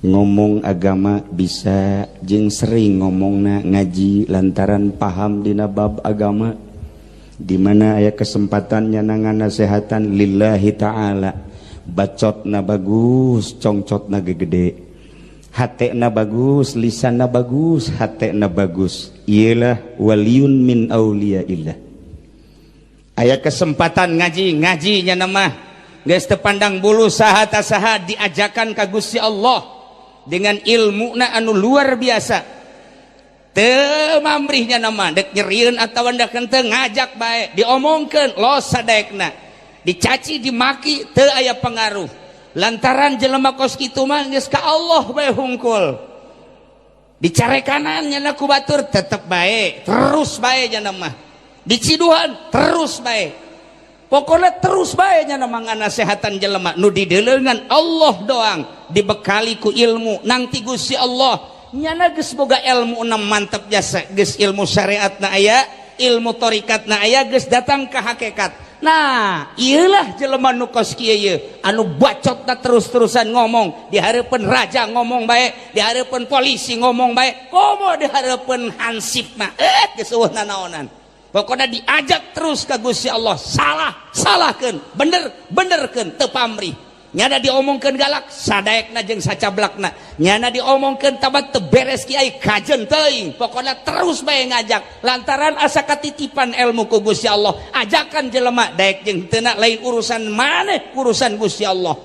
Ngomong agama bisa jeung sering ngomongna ngaji lantaran paham dina bab agama, di mana aya kesempatan nyanangan nasehatan lillahi ta'ala. Bacotna bagus, congcotna gegede. Hatena bagus, lisanna bagus, hatena bagus. Ialah waliyun min auliyaillah. Aya kesempatan ngaji, ngaji nya mah geus teu pandang bulu saha ta saha, diajakan ka Gusti Allah dengan ilmuna anu luar biasa. Teu mamrih nya mah dek nyerieun atawa dek henteu ngajak bae, diomongkeun los sadaekna. Dicaci dimaki teu aya pengaruh. Lantaran jelema kos kitu mah geus ka Allah bae hungkul. Dicarekanan nya ku batur tetep bae, terus bae nya mah. Diciduhan terus bae. Pokona terus bae nya mah nganasehatan jelema nu dideuleungan Allah doang, dibekali ku ilmu nang ti Gusti Allah. Nyana geus boga ilmu na mantep jasa, geus ilmu syariatna aya, ilmu torikatna aya, geus datang ka hakikat. Nah, iyalah jelema nu kos kieu ieu, anu bacotna terus-terusan ngomong, di hareupeun raja ngomong bae, di hareupeun polisi ngomong bae, komo di hareupeun hansip mah, geus eueuh nanaonan. Pokona diajak terus ka Gusti Allah, salah, salahkeun, bener, benerkeun, teu pamrih. Nyana diomongkeun galak, sadaekna jeung sacablakna. Nyana diomongkeun tabat teu beres kiai kajen teuing. Pokona terus bae ngajak lantaran asa katitipan ilmu ku Gusti Allah. Ajakan jelema daek jeung teu lain urusan maneh, urusan Gusti Allah.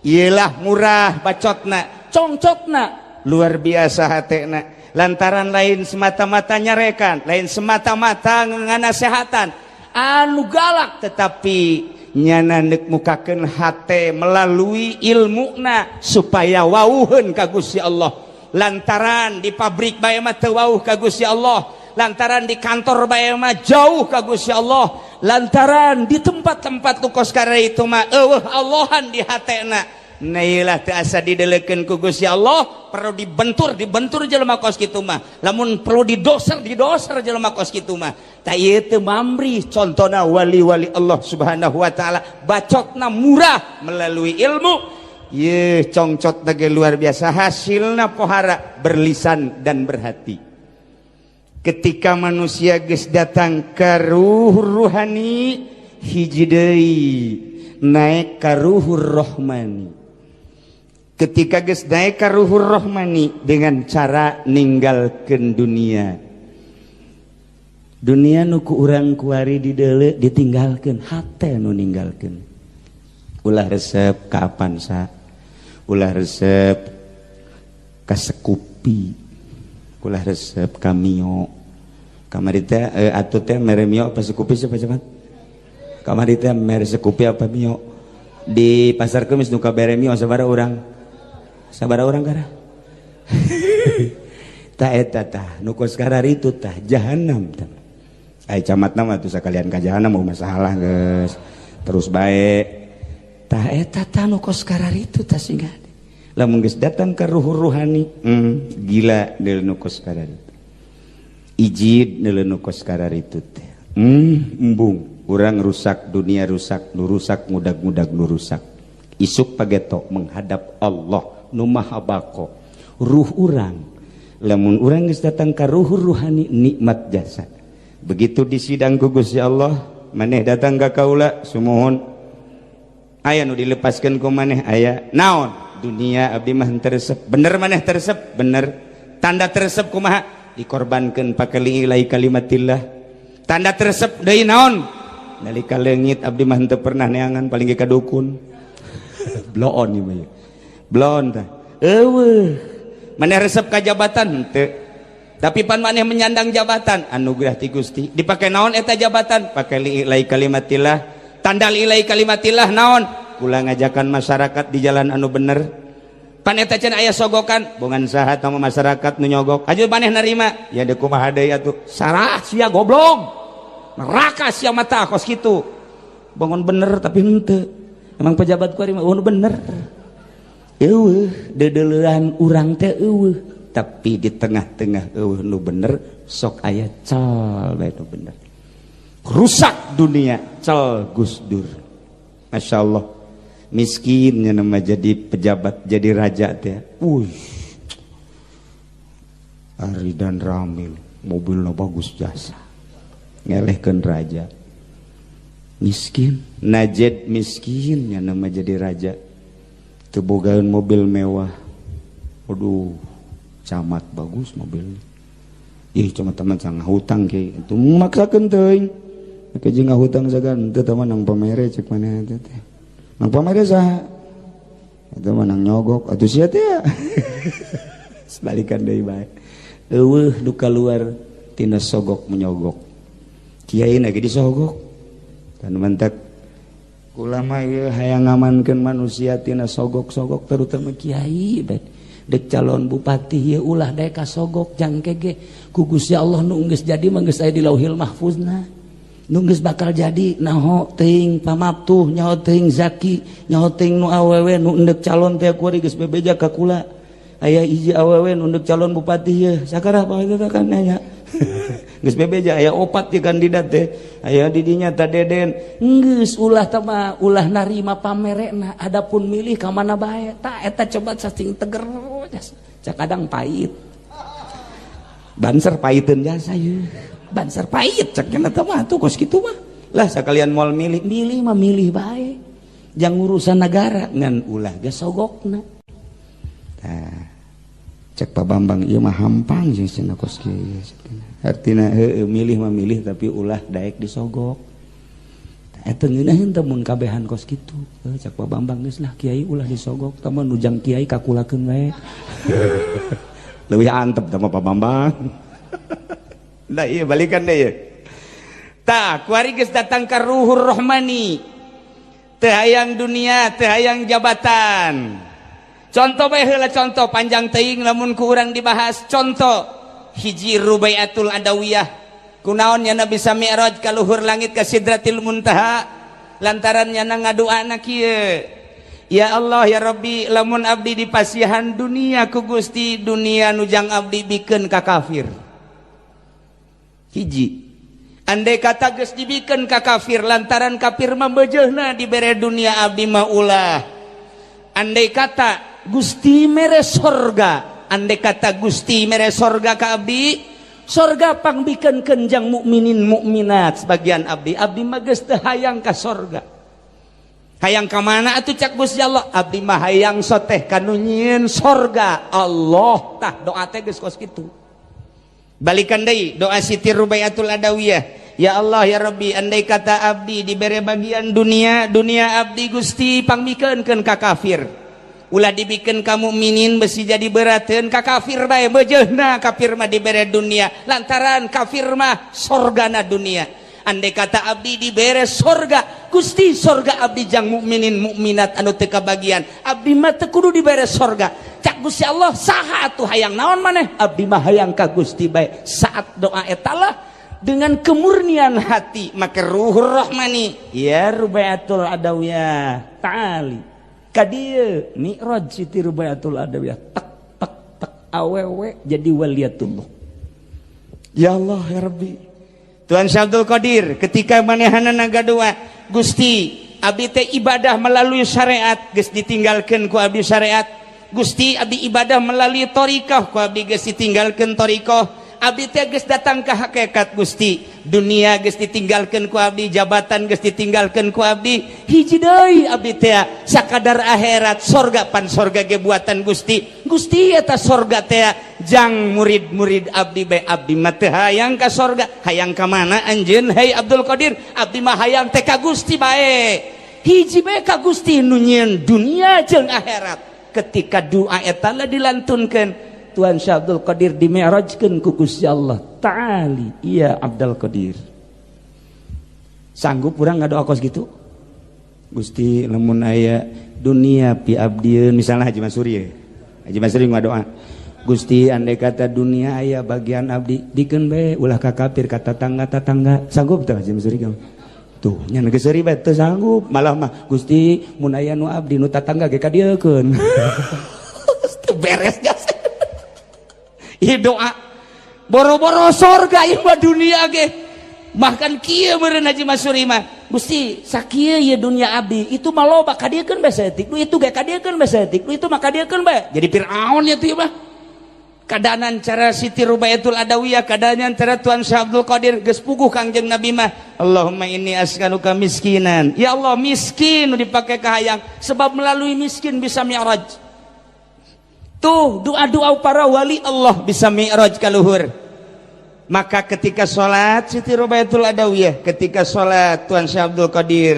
Iyalah murah bacotna, congcotna luar biasa hatena. Lantaran lain semata-mata nyarekan, lain semata-mata nganasehatan anu galak, tetapi nyana neuk mukakeun hate melalui ilmuna supaya wauheun ka Gusti Allah. Lantaran di pabrik bae mah teu wauh ka Gusti Allah, lantaran di kantor bae mah jauh ka Gusti Allah, lantaran di tempat-tempat nu kos itu mah eueuh Allahan di hatena. Nah ieulah teu asa didelekeun ku Gusti Allah, perlu dibentur, dibentur jelema kos kitu mah. Lamun perlu didoser, didoser jelema kos kitu mah. Tah ieu teu mamrih contona wali-wali Allah Subhanahu wa taala, bacotna murah melalui ilmu. Ye congcotna ge luar biasa, hasilna pohara berlisan dan berhati. Ketika manusia geus datang ka ruhur ruhani, hiji deui naik ka ruhur rohmani. Ketika geus naik ka ruhur rohmani dengan cara ninggalkeun dunia, dunia nu ku urang kuari dideuleu ditinggalkeun, hate nu ninggalkeun. Ulah resep ka Avanza, ulah resep ka Scoopy, ulah resep ka Mio. Kamari teh atuh teh mere Mio apa Scoopy, siapa cepat? Kamari teh mere Scoopy apa Mio? Di Pasar Kemis nu kabere Mio sabaraha urang? Sabaraha urang kara? Tah, eta tah nu kos itu tah jahanam tah. Ai camatna mah tuh sakalian ka jahanam mau masalah, geus terus bae. Tah, eta tah nu kos itu tah sehingga lamun geus datang ke ruhur ruhani, gila deul nu kos itu, ijid deul nu kos itu teh. Embung urang rusak, dunia rusak, nu rusak mudag-mudag nu rusak. Isuk pageto menghadap Allah nu Maha Bako. Ruh urang lamun urang geus datang ka ruhur ruhani, nikmat jasa. Begitu disidang ku Gusti Allah, maneh datang ka kaula sumuhun, aya nu dilepaskeun ku maneh? Aya naon? Dunia abdi mah teu resep. Bener maneh teu resep? Bener. Tanda teu resep kumaha? Dikorbankeun pake li'ilai kalimatillah. Tanda teu resep deui naon? Nalika leungit abdi mah teu pernah neangan, paling ge ka dukun. Bloon ieu mah, bloon tah. Eueuh, maneh resep ka jabatan henteu? Tapi pan maneh menyandang jabatan anugerah ti Gusti, dipake naon eta jabatan? Pake li'ilai kalimatillah. Tanda li'ilai kalimatillah naon? Kula ngajakan masyarakat di jalan anu bener. Pan eta can aya sogokan, bongan saha sama masyarakat nu nyogok aja maneh narima ya? Deuk kumaha deui atuh? Sarah sia, goblok, neraka sia mata kos kitu. Bangun bener tapi henteu. Emang pejabat ku mah bener. Eueuh dedeleuan urang teh eueuh, tapi di tengah-tengah eueuh nu bener sok aya cal bae nu bener. Rusak dunia cal Gus Dur. Masya Allah, miskinnya nama jadi pejabat, jadi raja teh. Wuih, Ridwan Kamil mobilnya bagus jasa, ngelehkeun raja miskin. Najed miskinnya nama jadi raja, teu bogaeun mobil mewah. Aduh, camat bagus mobilnya. Ih, cuma teman sangat hutang ke itu maksakeun teuing. Ke jeung hutang sagan teu teman nang pamere, cek mana teh nang pamere saha? Eta mah nang nyogok atuh sia teh. Sebalikan deui bae. Eueuh nu kaluar tina sogok menyogok. Kiai lagi disogok dan mentek. Kula mah ieu hayang ngamankeun manusia tina sogok-sogok, terutama kiai bae dek calon bupati ieu, ulah daek kasogok. Jangke ge ku Gusti Allah nu geus jadi mah geus aya di Lauhil Mahfuzna. Nu geus bakal jadi naho teuing Pak Maftuh, nyaho teuing Zaki, nyaho teuing nu awewe nu endek calon teh. Kuari geus bebeja ka kula, aya hiji awewe nu endek calon bupati ieu. Sakarah apa itu kan nanya geus bebeja, aya opat di kandidat teh, aya di dinya ta Deden. Geus ulah tama ulah narima pamerekna. Adapun milih ka mana bae, tah eta coba cacing teger jasa. Kadang pahit Banser, pahiteun jasa ye Banser pahit cek nya mah tuh kos kitu mah lah. Sekalian moal milih, milih mah milih bae jang urusan negara, ngan ulah ge sogokna. Tah, cek Pak Bambang ieu mah hampang sih cenah kos kieu. Artina heueuh, milih mah milih, tapi ulah daek disogok. Eta ngeunaheun teh mun kabehan kos kitu. Heuh, cek Pak Bambang, geus lah kiai ulah disogok, tah mah nujang kiai kakulakeun wae. Leuwih antep tah mah Pak Bambang. Nah, iya balikan deh ya. Tah, kuari geus datang ka ruhur rohmani. Teu hayang dunia, teu hayang jabatan. Contoh bae heula, contoh panjang teuing lamun ku urang dibahas. Contoh hiji, Rubaiatul Adawiyah. Kunaon nyana bisa mi'raj ka luhur langit, ka Sidratil Muntaha? Lantaran nyana ngadoana kieu, "Ya Allah, ya Rabbi, lamun abdi dipasihan dunia ku Gusti, dunia nujang abdi bikeun ka kafir." Hiji, andai kata geus dibikeun ka kafir, lantaran kafir mah beujeuhna dibere dunia, abdi mah ulah. Andai kata Gusti mere sorga, andai kata Gusti mere sorga ka abdi, Sorga pangbikenkeun jang mukminin mukminat sebagian abdi. Abdi mah geus teu hayang ka sorga. Hayang ka mana atuh cak Gusti Allah? Abdi mah hayang soteh kanu nyieun sorga Allah. Tah doa teh geus kos kitu. Balikan deui doa Siti Rubaiatul Adawiyah. Ya Allah ya Rabbi, andai kata abdi dibere bagian dunia, dunia abdi Gusti pangmikeunkeun ka kafir. Ulah dibikeun ka mukminin besi jadi berateun ka kafir bae beujeuna kafir mah dibere dunia lantaran kafir mah sorgana dunia. Andai kata abdi dibere sorga, Gusti sorga abdi jang mukminin mukminat anu teu kabagian. Abdi mah teu kudu dibere sorga. Cak Gusti Allah saha atuh hayang naon maneh? Abdi mah hayang ka Gusti bae. Saat doa eta lah dengan kemurnian hati maka ruhur rahmani ya Rubaiatul Adawiyah ta'ali kadieu mi'raj Siti Rubaiatul Adawiyah tek tek tek awewe jadi waliyatullah. Ya Allah ya Rabbi. Tuhan Syekh Abdul Qadir ketika manehanana gadoa, Gusti abdi teh ibadah melalui syariat geus ditinggalkeun ku abdi syariat. Gusti abdi ibadah melalui thariqah ku abdi geus ditinggalkeun thariqah. Abdi teh geus datang ka hakikat Gusti. Dunia geus ditinggalkeun ku abdi, jabatan geus ditinggalkeun ku abdi. Hiji deui abdi teh sakadar akhirat sorga pan sorga ge buatan Gusti. Gusti eta sorga teh jang murid-murid abdi bae. Abdi mah teu hayang ka sorga, hayang ka mana anjeun hei Abdul Qadir? Abdi mah hayang teh ka Gusti bae. Hiji bae ka Gusti nu nyieun dunia jeung akhirat. Ketika doa eta lah dilantunkeun Tuhan Syekh Abdul Qadir dimi'rajkeun ku Gusti Allah Ta'ali ya Abdul Qadir. Sanggup urang ngadoa kos gitu? Gusti lamun aya dunia pi abdieun misalnya Haji Masuri ya. Haji Masuri ngadoa, Gusti andai kata dunia aya bagian abdi dikeun bae ulah ka kafir ka tetangga-tetangga. Sanggup teu Haji Masuri kamu? Tuh nya geus seuri bae teu sanggup. Malah mah Gusti mun aya nu abdi nu tatangga ge kadieukeun. Teu beres jas. Ieu doa boro-boro sorga ieu mah dunia ge. Bahkan kieu meureun Haji Masuri mah, Gusti sakieu ieu dunia abdi itu mah loba kadieukeun bae saeutik, nu itu ge kadieukeun bae saeutik, nu itu mah kadieukeun bae. Jadi Firaun ya tuh mah. Kadanan cara Siti Rubaiatul Adawiyah, kadanan cara Tuan Syekh Abdul Qadir geus puguh Kangjeng Nabi mah. Allahumma inni as'aluka miskinan. Ya Allah miskin nu dipake kahayang sebab melalui miskin bisa mi'raj. Tuh doa-doa para wali Allah bisa mi'raj ka luhur. Maka ketika sholat Siti Rubaiatul Adawiyah, ketika sholat Tuan Syekh Abdul Qadir,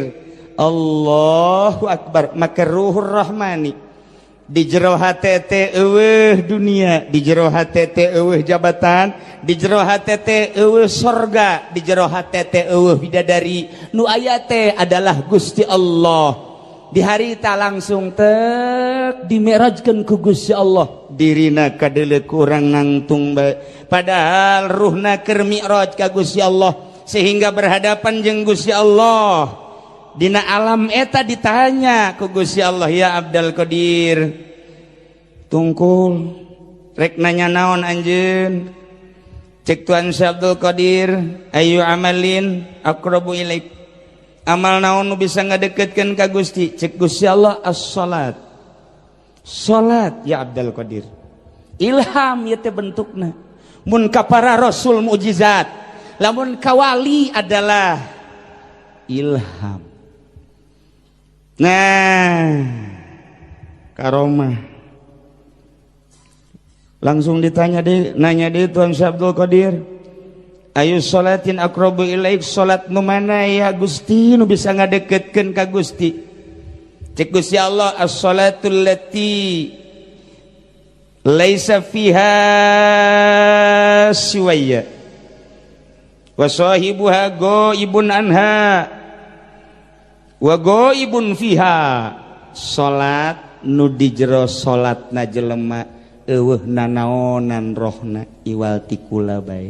Allahu Akbar, maka ruhur rahmani di jero hate teh eueuh dunia, di jero hate teh eueuh jabatan, di jero hate teh eueuh sorga, di jero hate teh eueuh bidadari. Nu aya teh adalah Gusti Allah. Di hari ta langsung tek dimi'rajkeun ku Gusti Allah. Dirina kadeuleu kurang nangtung bae. Padahal ruhna keur mi'raj ka Gusti Allah sehingga berhadapan jeung Gusti Allah. Dina alam eta ditanya ku Gusti Allah, ya Abdul Qadir, tungkul rek nanya naon anjeun? Cek Tuan Syekh Abdul Qadir, ayu amalin aqrabu ilaik. Amal naon nu bisa ngadeketkeun ka Gusti? Cek Gusti Allah, as-salat. Salat ya Abdul Qadir. Ilham ieu teh bentukna. Mun ka para rasul mukjizat, lamun ka wali adalah ilham. Nah, karomah. Langsung ditanya deh, nanya deh Tuan Syekh Abdul Qadir, ayu sholatin aqrabu ilaik, salat nu mana ya Gusti nu bisa ngadeketkeun ka Gusti? Cek Gusti Allah, as-salatul lati laisa fiha siwaya wa sahibuha ghaibun anha wa ghaibun fiha. Salat nu di jero salatna jelema eueuh nanaonan rohna iwal ti kula bae,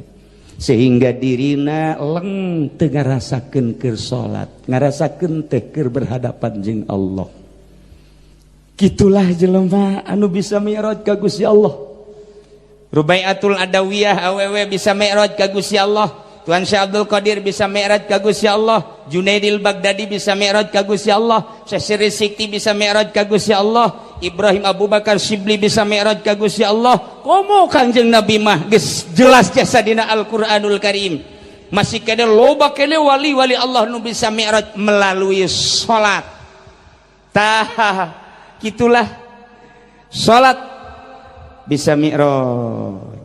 sehingga dirina leng teu ngarasakeun keur salat, ngarasakeun teh keur berhadapan jeung Allah. Kitulah jelema anu bisa mi'raj ka Gusti Allah. Rubaiatul Adawiyah awewe bisa mi'raj ka Gusti Allah. Tuan Syekh Abdul Qadir bisa mi'raj ka Gusti Allah. Junaidil Baghdadi bisa mi'raj ka Gusti Allah. Syekh Sirri Sikti bisa mi'raj ka Gusti Allah. Ibrahim Abu Bakar Sibli bisa mi'raj ka Gusti Allah. Komo Kangjeng Nabi mah geus jelas jasa dina Al-Qur'anul Karim. Masih kene loba kene wali-wali Allah nu bisa mi'raj melalui salat. Tah, gitulah salat bisa mi'raj.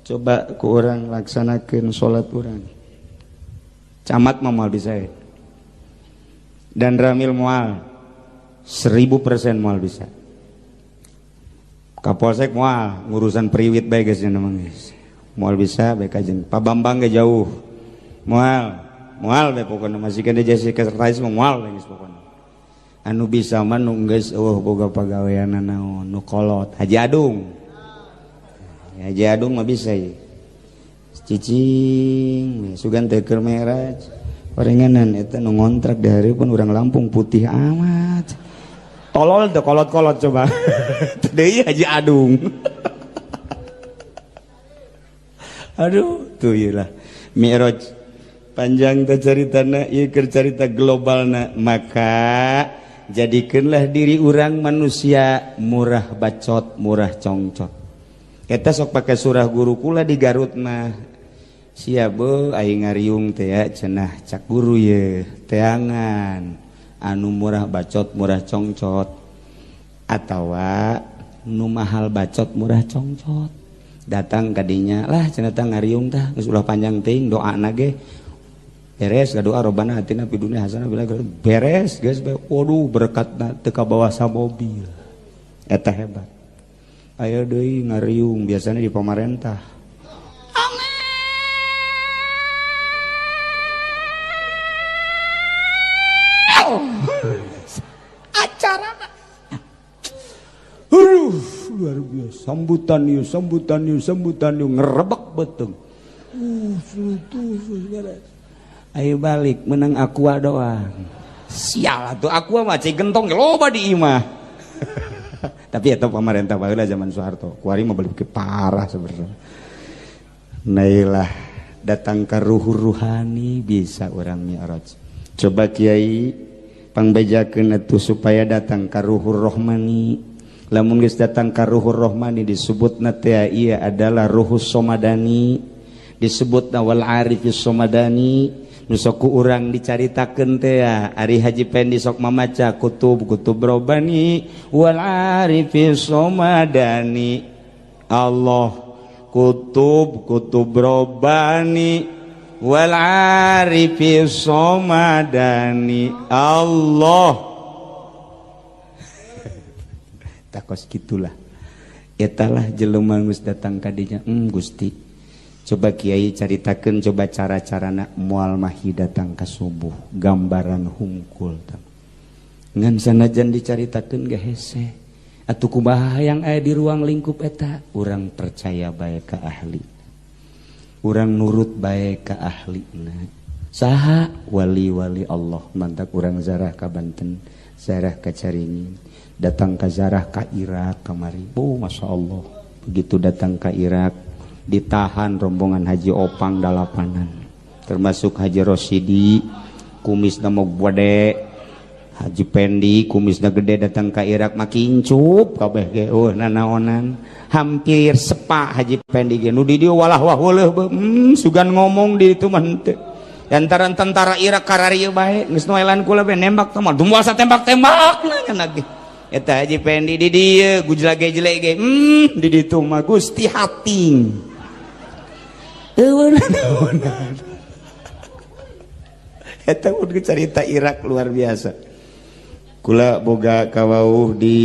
Coba ku urang laksanakeun salat urang. Camat mah moal bisa ya. Dan Ramil moal 1000% moal bisa. Kapolsek moal ngurusan priwit bae geus nya mah geus. Moal bisa bae kajen. Pak Bambang ge jauh. Moal, moal bae pokona masih kene jasa sekretaris mah moal bae geus pokona. Anu bisa mah nu geus eueuh boga pagaweanna naon, nu kolot Haji Adung. Haji Adung mah bisa ye. Cicing sugan teh keur mi'raj. Orenganan eta nu ngontrak di hari pun urang Lampung putih amat. Tolol teh kolot-kolot coba. Deui Haji Adung. Aduh, tuh ieu lah. Mi'raj panjang teh caritana, ieu keur carita globalna. Maka jadikeunlah diri urang manusia murah bacot, murah congcot. Eta sok pake surah guru kula di Garut mah. Sia beuh aing ngariung teh ya cenah cak guru ye teangan anu murah bacot murah congcot atawa nu mahal bacot murah congcot. Datang kadinya lah cenah tah ngariung tah geus ulah panjang teuing doana ge beres doa robana atina fid dunya hasanah bila beres geus waduh berkatna teu kabawa samobil. Eta hebat. Ayo deui ngariung biasanya di pamarentah. Acara aduh luar biasa sambutan yuk sambutan yuk sambutan yuk ngerebek beteng. Ayo balik menang aqua doang. Sial atuh aqua mah cai gentong loba di imah. Tapi eta pamarentah baheula zaman Soeharto. Kuari mah balik parah sebenarnya. Nailah datang ke ruhur ruhani bisa orang mi'raj. Coba kiai pangbejakeun atuh supaya datang ka ruhur rohmani. Lamun geus datang ka ruhur rohmani disebutna teh ieu adalah ruhus somadani, disebutna wal arifis somadani. Nu sok ku urang dicaritakeun teh ari Haji Pendi sok mamaca kutub-kutub robani wal arifis somadani. Allah kutub-kutub robani wal arifis somadani. Allah takos gitulah. Etalah jelema geus datang ka dinya. Gusti coba kiai caritakeun coba cara-carana moal mahi datang ka subuh gambaran hungkul ngan sanajan dicaritakeun ge hese atuh kumaha hayang aya di ruang lingkup eta urang percaya bae ka ahli, urang nurut bae ka ahlina. Saha wali-wali Allah mantak urang zarah ka Banten, zarah ka Caringin, datang ka zarah ka Irak kamari. Oh Masya Allah, begitu datang ka Irak ditahan rombongan Haji Opang dalapanan, termasuk Haji Rosidi kumisna mah gede, Haji Pendi kumisna gede datang ka Irak makin cup kabeh ge eueuh nanaonan hampir sepak Haji Pendi ge nu di dieu walah wah weuleuh sugan ngomong di ditu mah henteu. Lantaran tentara Irak kararieu bae geus noelan kula bae nembak teh mah dumoal satembak-tembak nya ge eta Haji Pendi di dieu gujlage-jelek ge di ditu mah Gusti hating. Eta mun cerita Irak luar biasa. Kula boga kawauh di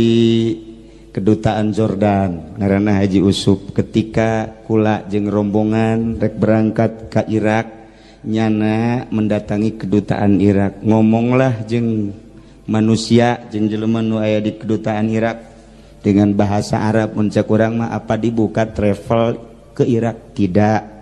kedutaan Jordan ngaranna Haji Usup. Ketika kula jeung rombongan rek berangkat ka Irak, nyana mendatangi kedutaan Irak, ngomonglah jeung manusia jeung jelema nu aya di kedutaan Irak dengan bahasa Arab. Mun cek urang mah apa dibuka travel ke Irak? Tidak.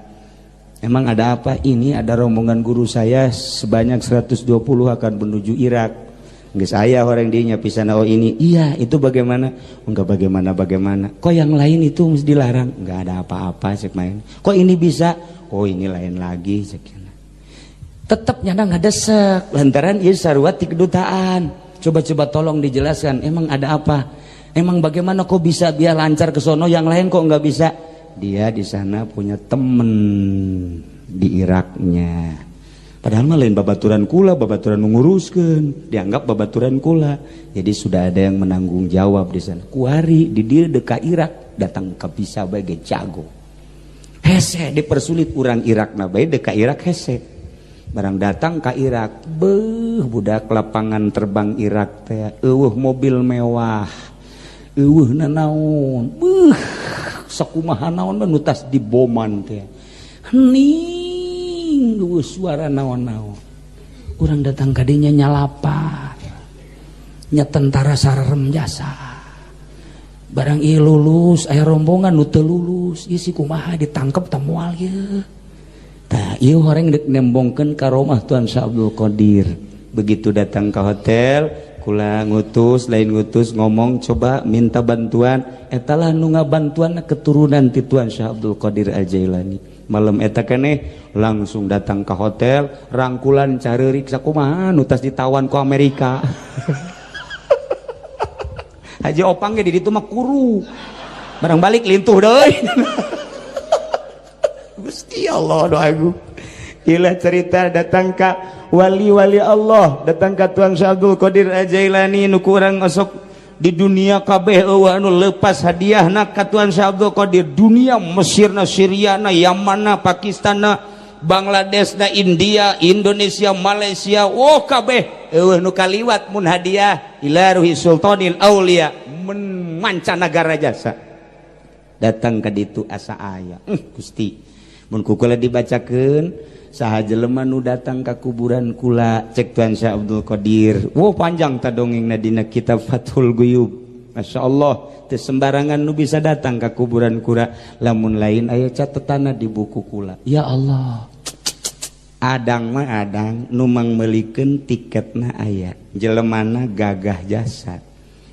Emang ada apa? Ini ada rombongan guru saya sebanyak 120 akan menuju Irak. Geus aya orang dinya pisan oh ini. Iya, itu bagaimana? Enggak bagaimana bagaimana. Kok yang lain itu mesti dilarang? Enggak ada apa-apa cek main. Kok ini bisa? Oh ini lain lagi cek. Tetep nyana ngadesek lantaran ieu sarua ti kedutaan. Coba-coba tolong dijelaskan, emang ada apa? Emang bagaimana kok bisa biar lancar ke sono, yang lain kok nggak bisa? Dia di sana punya temen di Iraknya. Padahal mah lain babaturan kula, babaturan menguruskan, dianggap babaturan kula. Jadi sudah ada yang menanggung jawab di sana. Kuari di dia deka Irak datang ke bisa bagai jago. Hese dipersulit orang Irak na bae deka Irak hese. Barang datang ke Irak, beuh, budak, lapangan terbang Irak teh euweuh mobil mewah. Euweuh nanaon, beuh, sakumaha naon mah nu tas diboman teh. Hening, euweuh suara naon-naon. Urang datang ka dinya nyalapar. Nya tentara sararem jasa. Barang ieu lulus, aya rombongan nu teu lulus, ieu si kumaha, ditangkep ta moal ieu? Tah, ieu horeng deuk nembongkeun karomah Tuan Syekh Abdul Qadir. Begitu datang ke hotel, kula ngutus, lain ngutus, ngomong coba minta bantuan, eta lah nu ngabantuan keturunan ti Tuan Syekh Abdul Qadir Al Jailani. Malam eta keneh langsung datang ke hotel, rangkulan careurik sakumaha nu tas ditawan ku Amerika. Haji Opang ge di ditu mah kuru. Barang balik lintuh deui. Gusti Allah doa agung. Inilah cerita datang ka wali-wali Allah, datang ka Tuan Syekh Abdul Qadir Al-Jailani nu kurang osok di dunia kabeh euweuh anu lepas hadiahna ka Tuan Syekh Abdul Qadir. Dunia Mesirna, Syriana, Yamanna, Pakistanna, Bangladesna, India, Indonesia, Malaysia, oh kabeh euweuh nu kaliwat mun hadiah ila ruhi sultanil aulia men mancanagara jasa. Datang ka ditu asa aya. Gusti, mun ku kula dibacakeun saha jelema nu datang ka kuburan kula, cek Tuan Syekh Abdul Qadir. Wow, panjang ta dongengna dina kitab Fathul Guyub. Masya Allah, teu sembarangan nu bisa datang ka kuburan kula lamun lain aya catetanna di buku kula. Ya Allah. Adang mah adang nu mangmeulikeun tiketna aya. Jelemana gagah jasa.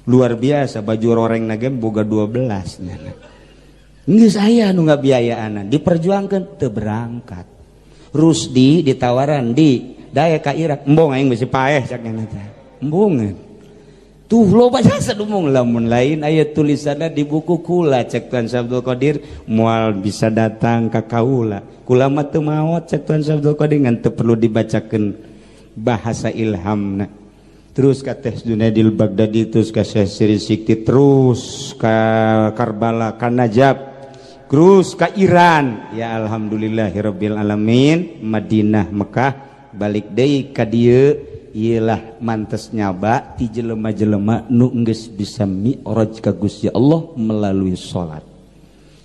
Luar biasa, baju roreng ge boga 12 nyana. Geus aya nu ngabiayaanan, diperjuangkeun teu berangkat. Rusdi ditawaran di daya ka Irak, embung aing, bisi paeh, cak nya teh. Embungeun. Tuh loba jasa dumung, lamun lain aya tulisanna di buku kula, cek Tuan Syekh Abdul Qadir, moal bisa datang ka kaula. Kula mah teu maot, cek Tuan Syekh Abdul Qadir, ngan teu perlu dibacakeun bahasa ilhamna. Terus ka Teh Junaidil Baghdadi, terus ka Syekh Siri Sikti, terus ka Karbala, ka Najaf, terus ka Iran. Ya alhamdulillahirabbil alamin, Madinah, Mekah, balik deui ka dieu. Iyalah mantes nyaba ti jelema-jelema nu geus bisa mi'raj ka Gusti Allah melalui salat.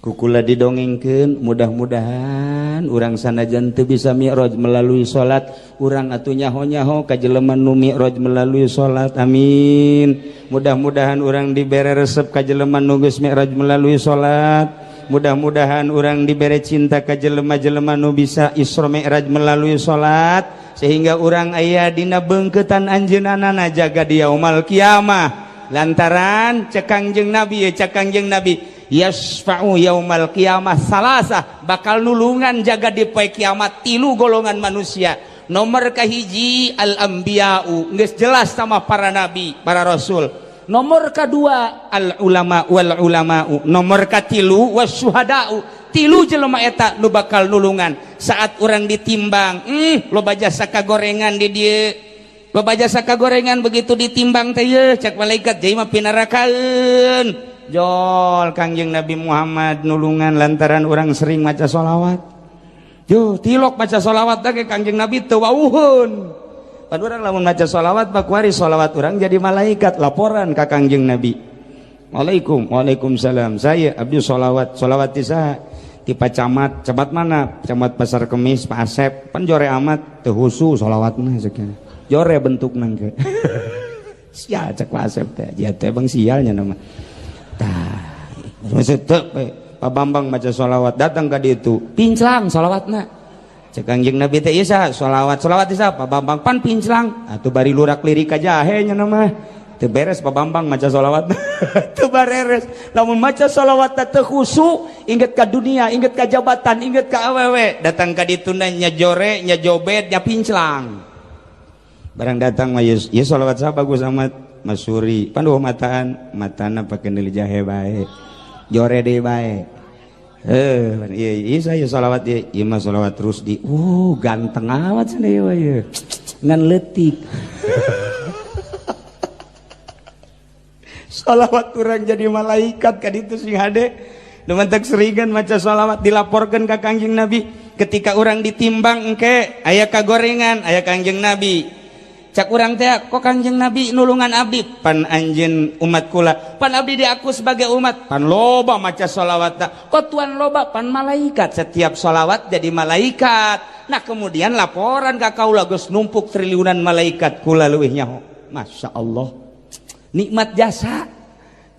Ku kula didongengkeun, mudah-mudahan urang sanajan teu bisa mi'raj melalui salat, urang atuh nyaho-nyaho ka jelema nu mi'raj melalui salat. Amin. Mudah-mudahan urang dibere resep ka jelema nu geus mi'raj melalui salat. Mudah-mudahan urang dibere cinta ka jelema-jelema nu bisa Isra Mi'raj melalui salat, sehingga urang aya dina beungkeutan anjeunna jaga di yaumal kiamah. Lantaran cek Kangjeng Nabi ya, cek Kangjeng Nabi, yasfa'u yaumal kiamah salasah, bakal nulungan jaga di poe kiamat tilu golongan manusia. Nomor kahiji al anbiya'u, geus jelas sama para nabi, para rasul. Nomor kedua al ulama wal ulama'u, nomor katilu wasyuhada'u. Tilu jelema eta nu bakal nulungan saat orang ditimbang. Loba jasa kagorengan di dieu, loba jasa kagorengan, begitu ditimbang teh ye, cek malaikat, jadi mah pinarakaeun. Jol Kangjeng Nabi Muhammad nulungan lantaran orang sering maca sholawat. Yo tilok maca sholawat teh Kangjeng Nabi teu wauheun. Pan urang lamun maca sholawat bakuari sholawat urang jadi malaikat laporan ka Kangjeng Nabi. Waalaikum, waalaikumsalam. Saya abdi sholawat, sholawat ti saha? Ti Pak Camat. Camat mana? Camat Pasar Kemis, Pak Asep. Pan jore amat, teu husu sholawatna sekian. Jore bentukna ge. Sial, cek Pak Asep teh. Dia teh bang sialnya nama. Tah, maksud teu Pak Bambang maca sholawat datang ka ditu, pinclang sholawatna. Cek Kangjeng Nabi teh, ieu saha sholawat? Sholawat ti saha? Pak Bambang. Pan pinclang. Atuh bari lurak lirik ka jahe nya nama. Teu beres Pak Bambang maca sholawat. Teu bareres. Lamun maca sholawat teu khusyuk, inget ka dunia, inget ka jabatan, inget ka awewe, datang ka ditu nya jore, nya jobet, nya pinclang. Barang datang mah, ieu sholawat saha bagus amat? Masuri pan mataan matana pake neuli jahe bae jore deui bae. Iya iya saya sholawat ieu ieu mah sholawat terus di ganteng amat cenah ieu ieu ngan leutik. Sholawat urang jadi malaikat ka ditu sing hade. Nu mantak seringan maca sholawat dilaporkeun ka Kangjeng Nabi ketika urang ditimbang engke aya kagorengan aya Kangjeng Nabi. Cak urang teh kok Kangjeng Nabi nulungan abdi pan anjeun umat kula pan abdi diaku sebagai umat pan loba maca sholawat kok tuan loba pan malaikat setiap sholawat jadi malaikat. Nah kemudian laporan ka kaula geus numpuk triliunan malaikat kula leuwih nyaho. Masya Allah nikmat jasa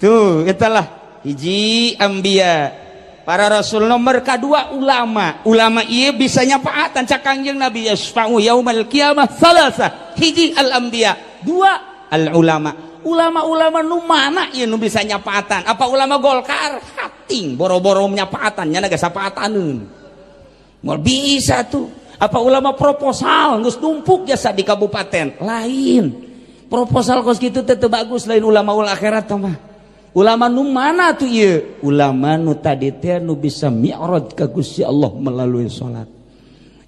tuh itulah hiji ambia para rasul nomor kedua ulama. Ulama ieu bisa nyapaatan cak Kangjeng Nabi yasfa'u yaumal qiyamah salasa hiji al anbiya dua al ulama. Ulama-ulama nu mana ieu nu bisa nyapaatan? Apa ulama Golkar hating boro-boro nyapaatan nya geus sapaataneun moal bisa tuh. Apa ulama proposal geus numpuk jasa di kabupaten lain proposal kos kitu teh teu bagus lain ulama ul akhirat mah. Ulama nu mana tuh ieu? Ulama nu tadi teh nu bisa mi'raj ka Gusti Allah melalui salat.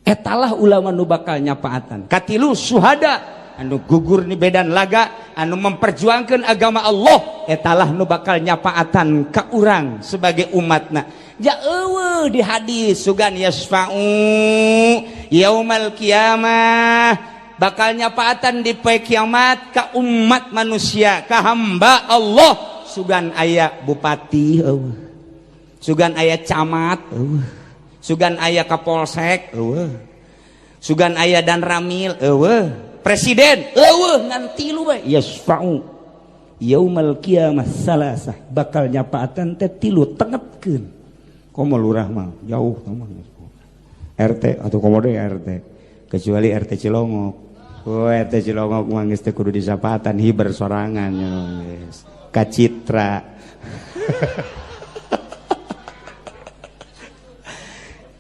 Etalah ulama nu bakal nyapaatan. Katilu suhada anu gugur ni medan laga anu memperjuangkan agama Allah etalah nu bakal nyapaatan ka urang sebagai umatna. Ja eueuh di hadis sugan yasfa'u yaumal qiyamah bakal nyapaatan di poe kiamat ka umat manusia ka hamba Allah. Sugan aya bupati eueuh, sugan aya camat eueuh, sugan aya kapolsek eueuh, sugan aya danramil eueuh, presiden eueuh ngan tilu bae yasfa'u yaumal qiyamah salasah bakal nyapaatan teh tilu tengetkeun. Komo lurah mah jauh mah RT atau komo deui RT kecuali RT Cilongok. Oh RT Cilongok mah geus teu kudu disapatan hiber sorangan geus kacitra.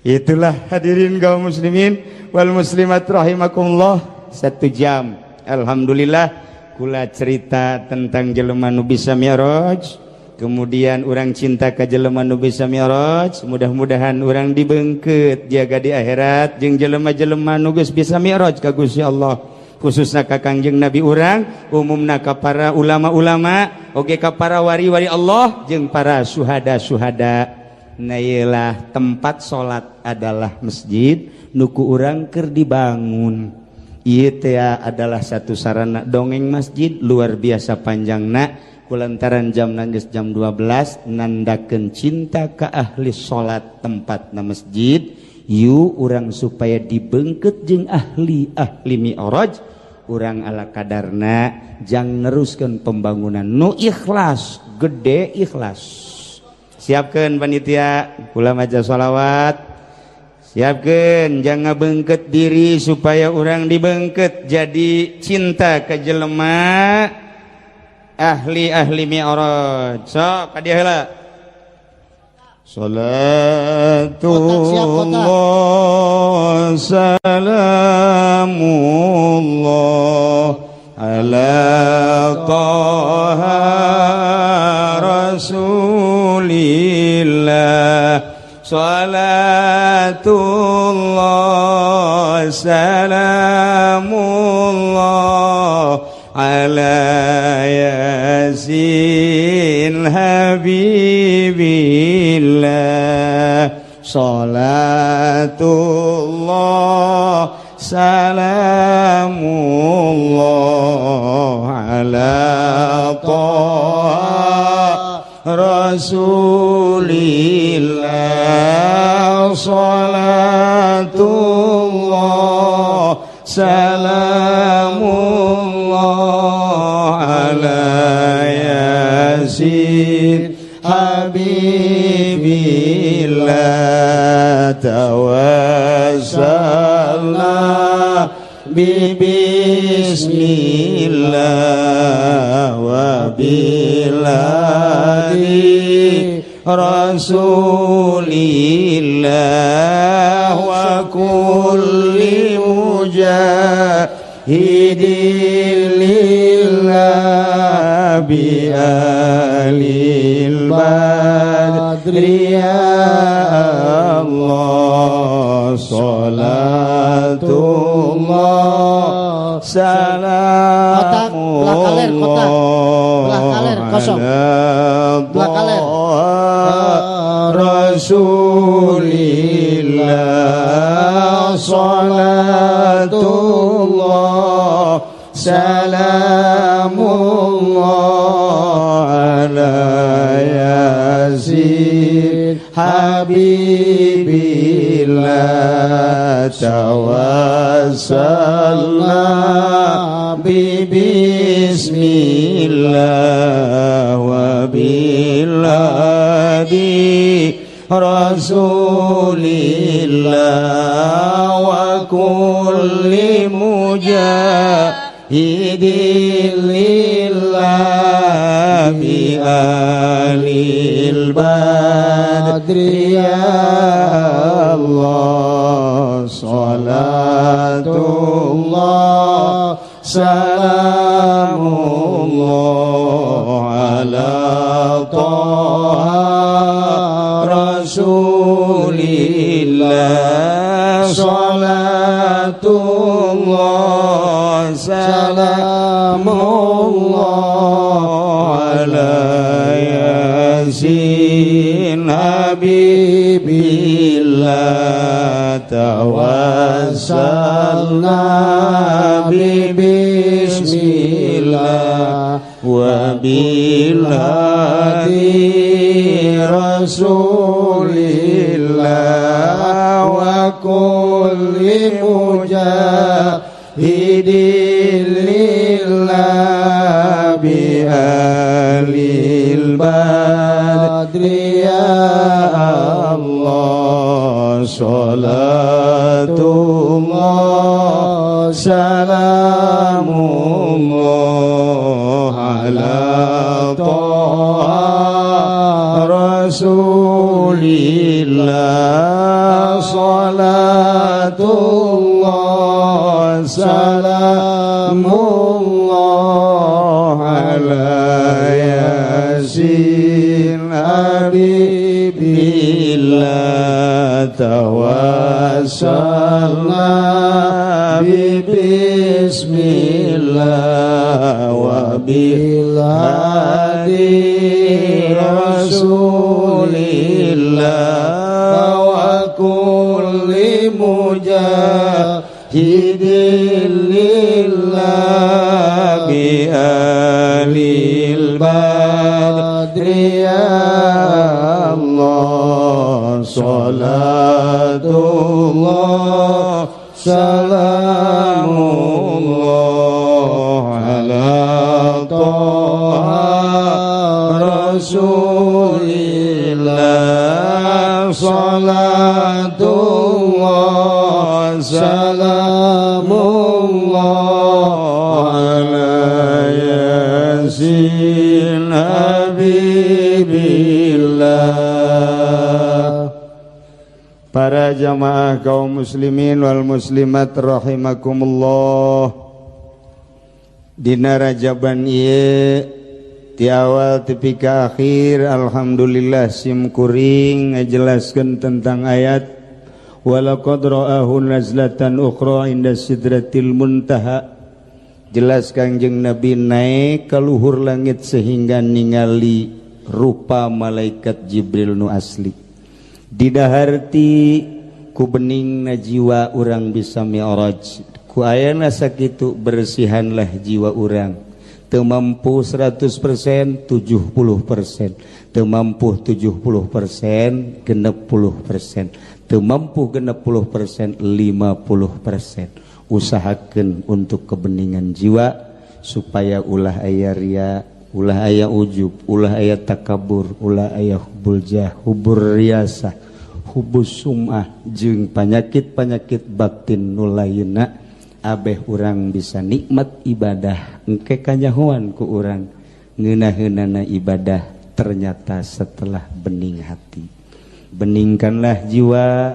Itulah hadirin kaum muslimin wal muslimat rahimakumullah. 1 jam alhamdulillah kula cerita tentang jelema nu bisa mi'raj, kemudian urang cinta ka jelema nu bisa mi'raj, mudah-mudahan urang dibeungkeut jaga di akhirat jeung jelema-jelema nu geus bisa mi'raj ka Gusti Allah, khususna ka Kangjeng Nabi urang, umumna ka para ulama-ulama, oge ka para wari-wari Allah jeung para suhada-suhada. Nah ieulah tempat salat adalah masjid nu ku urang keur dibangun. Ieu teh adalah satu sarana dongeng masjid luar biasa panjangna kulantaran jam geus jam 12 nandakeun cinta ka ahli salat tempatna masjid. Yu urang supaya dibeungkeut jeung ahli-ahli mi'raj urang ala kadarna jang neruskeun pembangunan nu ikhlas gede ikhlas. Siapkeun panitia kula maca sholawat, siapkeun jang ngabeungkeut diri supaya urang dibeungkeut jadi cinta ka jelema ahli-ahli mi'raj. Sok ka dieu heula. Salatullah salamullah ala Taha Rasulillah. Salatullah salamullah ala Yasin Habibillah. Salatullah salamullah ala Taha Rasulillah. Salatullah salamullah ala Yasin Habibillah. Tawassalna bi bismillah wa biladi Rasulillah wa kulli mujahidin lillah. Bi alil badri ya Allah, salatullah Kotak belah kaler, kotak. Belah kaler kosong. Belah kaler. Rasulillah, salatullah salamullah ala Yasin habibillah, tawassalna bi bismillah wa biladi Rasulillah wa kulli mujahidin lillah bi alil badri ya Allah, salatullah salamullah ala Taha Rasulillah, salatullah salamullah ala Yasin habibillah, tawassalna bi bismillah wa bilhadi Rasulillah wa kulli mujahidin lillah bi alil badri ya Allah, salatullah salamullah ala Taha Rasulillah, salatullah salamullah ala Yasin habibillah, tawassalna bi bismillah wa bilhadi Rasulillah wa kulli mujahidin lillah bi alil badri ya Allah, salatullah salamullah ala Taha Rasulillah, salatullah salamullah ala Yasin habibillah. Para jamaah kaum muslimin wal muslimat rahimakumullah, dina Rajaban ieu ti awal tepi ka akhir alhamdulillah sim kuring ngajelaskeun tentang ayat walaqad ra'ahu nazlatan ukhra inda sidratil muntaha. Jelas Kangjeng Nabi naik ke luhur langit sehingga ningali rupa malaikat Jibril nu asli. Didaharti ku beningna jiwa urang bisa mi'raj. Ku ayana sakitu bersihanlah jiwa urang. Teu mampu 100%, 70%. Teu mampu 70%, 60%. Teu mampu 60%, 50%. Usahakeun untuk kebeningan jiwa supaya ulah aya ria, ulah aya ujub, ulah aya takabur, ulah aya hubul jah, hubur riasah, hubus sum'ah jeung penyakit-penyakit batin nu lainna. Abeh urang bisa nikmat ibadah, engke kanyahoan ku urang ngeunaheunana ibadah ternyata setelah bening hati. Beningkanlah jiwa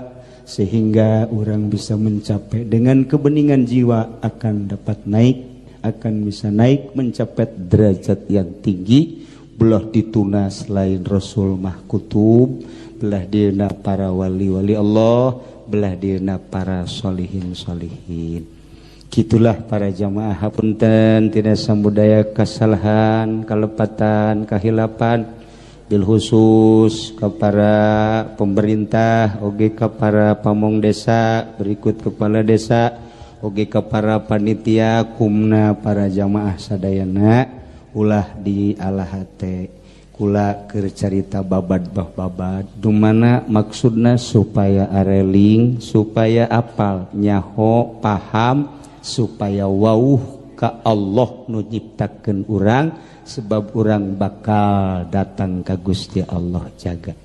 sehingga orang bisa mencapai dengan kebeningan jiwa akan dapat naik, akan bisa naik mencapai derajat yang tinggi. Belah dituna selain Rasul mah kutub, belah dina para wali-wali Allah, belah dina para solihin solihin. Gitulah para jamaah, hapunten tina samudaya kesalahan, kalepatan, kahilapan, bil khusus kepada pemerintah, oge kepada pamong desa, berikut kepala desa, oge kepada panitia, kumna para jamaah sadayana. Ulah di ala hate kula keur carita babad bah babad dumana maksudna supaya areling, supaya apal, nyaho, paham, supaya wauh ka Allah nu nyiptakeun urang, sebab urang bakal datang ka Gusti Allah jaga.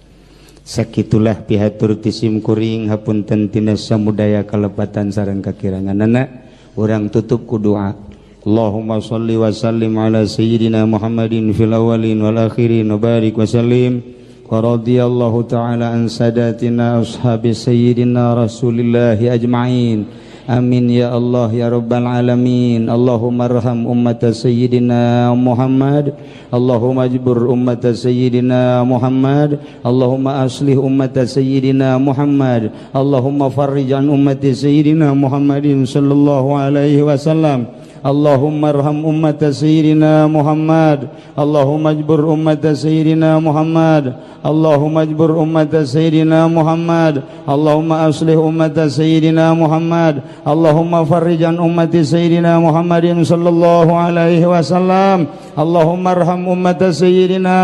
Sakitulah pihatur ti sim kuring, hapunten tina samudaya kalepatan sareng kakiranganana. Urang tutup ku doa. Allahumma salli wa sallim ala sayyidina Muhammadin fil awwalin wal akhirin wa barik wa sallim wa radiyallahu ta'ala an sadatina ashabi sayyidina Rasulillahi ajma'in. Amin ya Allah ya rabbal alamin. Allahumma arham ummata sayyidina Muhammad. Allahumma ajbur ummata sayyidina Muhammad. Allahumma aslih ummata sayyidina Muhammad. Allahumma farrij an ummati sayyidina Muhammadin sallallahu alaihi wasallam. Allahumma arham ummata sayyidina Muhammad. Allahumma ajbur ummata sayyidina Muhammad. Allahumma ajbur ummata sayyidina Muhammad. Allahumma aslih ummata sayyidina Muhammad. Allahumma farrij an ummati sayyidina Muhammadin sallallahu alaihi wasallam. Allahumma arham ummata sayyidina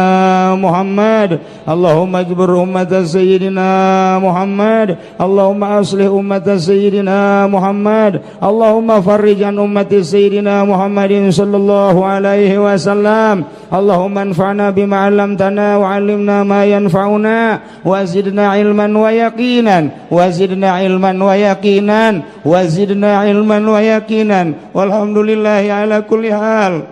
Muhammad. Allahumma ajbur ummata sayyidina Muhammad. Allahumma aslih ummata sayyidina Muhammad. Allahumma farrij an ummati sayyidina Muhammadin sallallahu alaihi wasallam. Allahumma anfa'na bima 'allamtana wa 'allimna ma yanfa'una wa zidna ilman wa yaqinan wa zidna ilman wa yaqinan wa zidna ilman wa yaqinan. Walhamdulillahi ala kulli hal.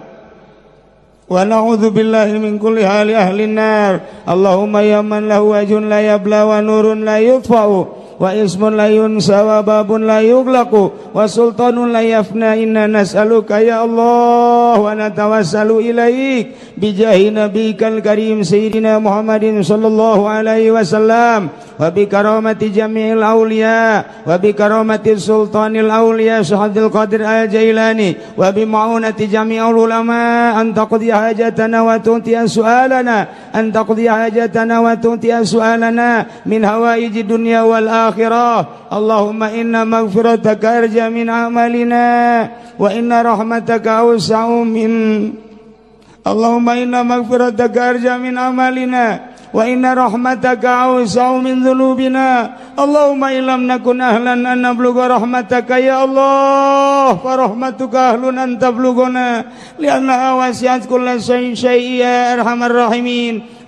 Wa na'udzu billahi min kulli hali ahli nar. Allahumma ya man lahu wajhun la yabla wa nurun la yutfa'u wa ismun la yunsa wa babun la yughlaqu wa sultanun la yafna. Inna nas'aluka ya Allah wa natawassalu ilaik bijahi nabiyyikal karim sayyidina Muhammadin sallallahu alaihi wasallam wa bi karamati jami'il awliya wa bi karamati sultanil awliya Syekh Qadir Al-Jailani wa bi ma'unati jami'il ulama an taqdi hajatana wa tu'tiya su'alana an taqdi hajatana wa tu'tiya su'alana min hawaiji dunya wal akhirah. Allahumma inna maghfirataka arja min amalina wa inna rahmataka awsa'u min. Allahumma inna maghfirataka arja min amalina wa inna rahmataka awsa'u min dhunubina. Allahumma illam nakun ahlan an nablugha rahmataka ya Allah fa rahmatuka ahlun an tablughana li'annaha wasi'at kulla syai'in ya arhamar rahimin.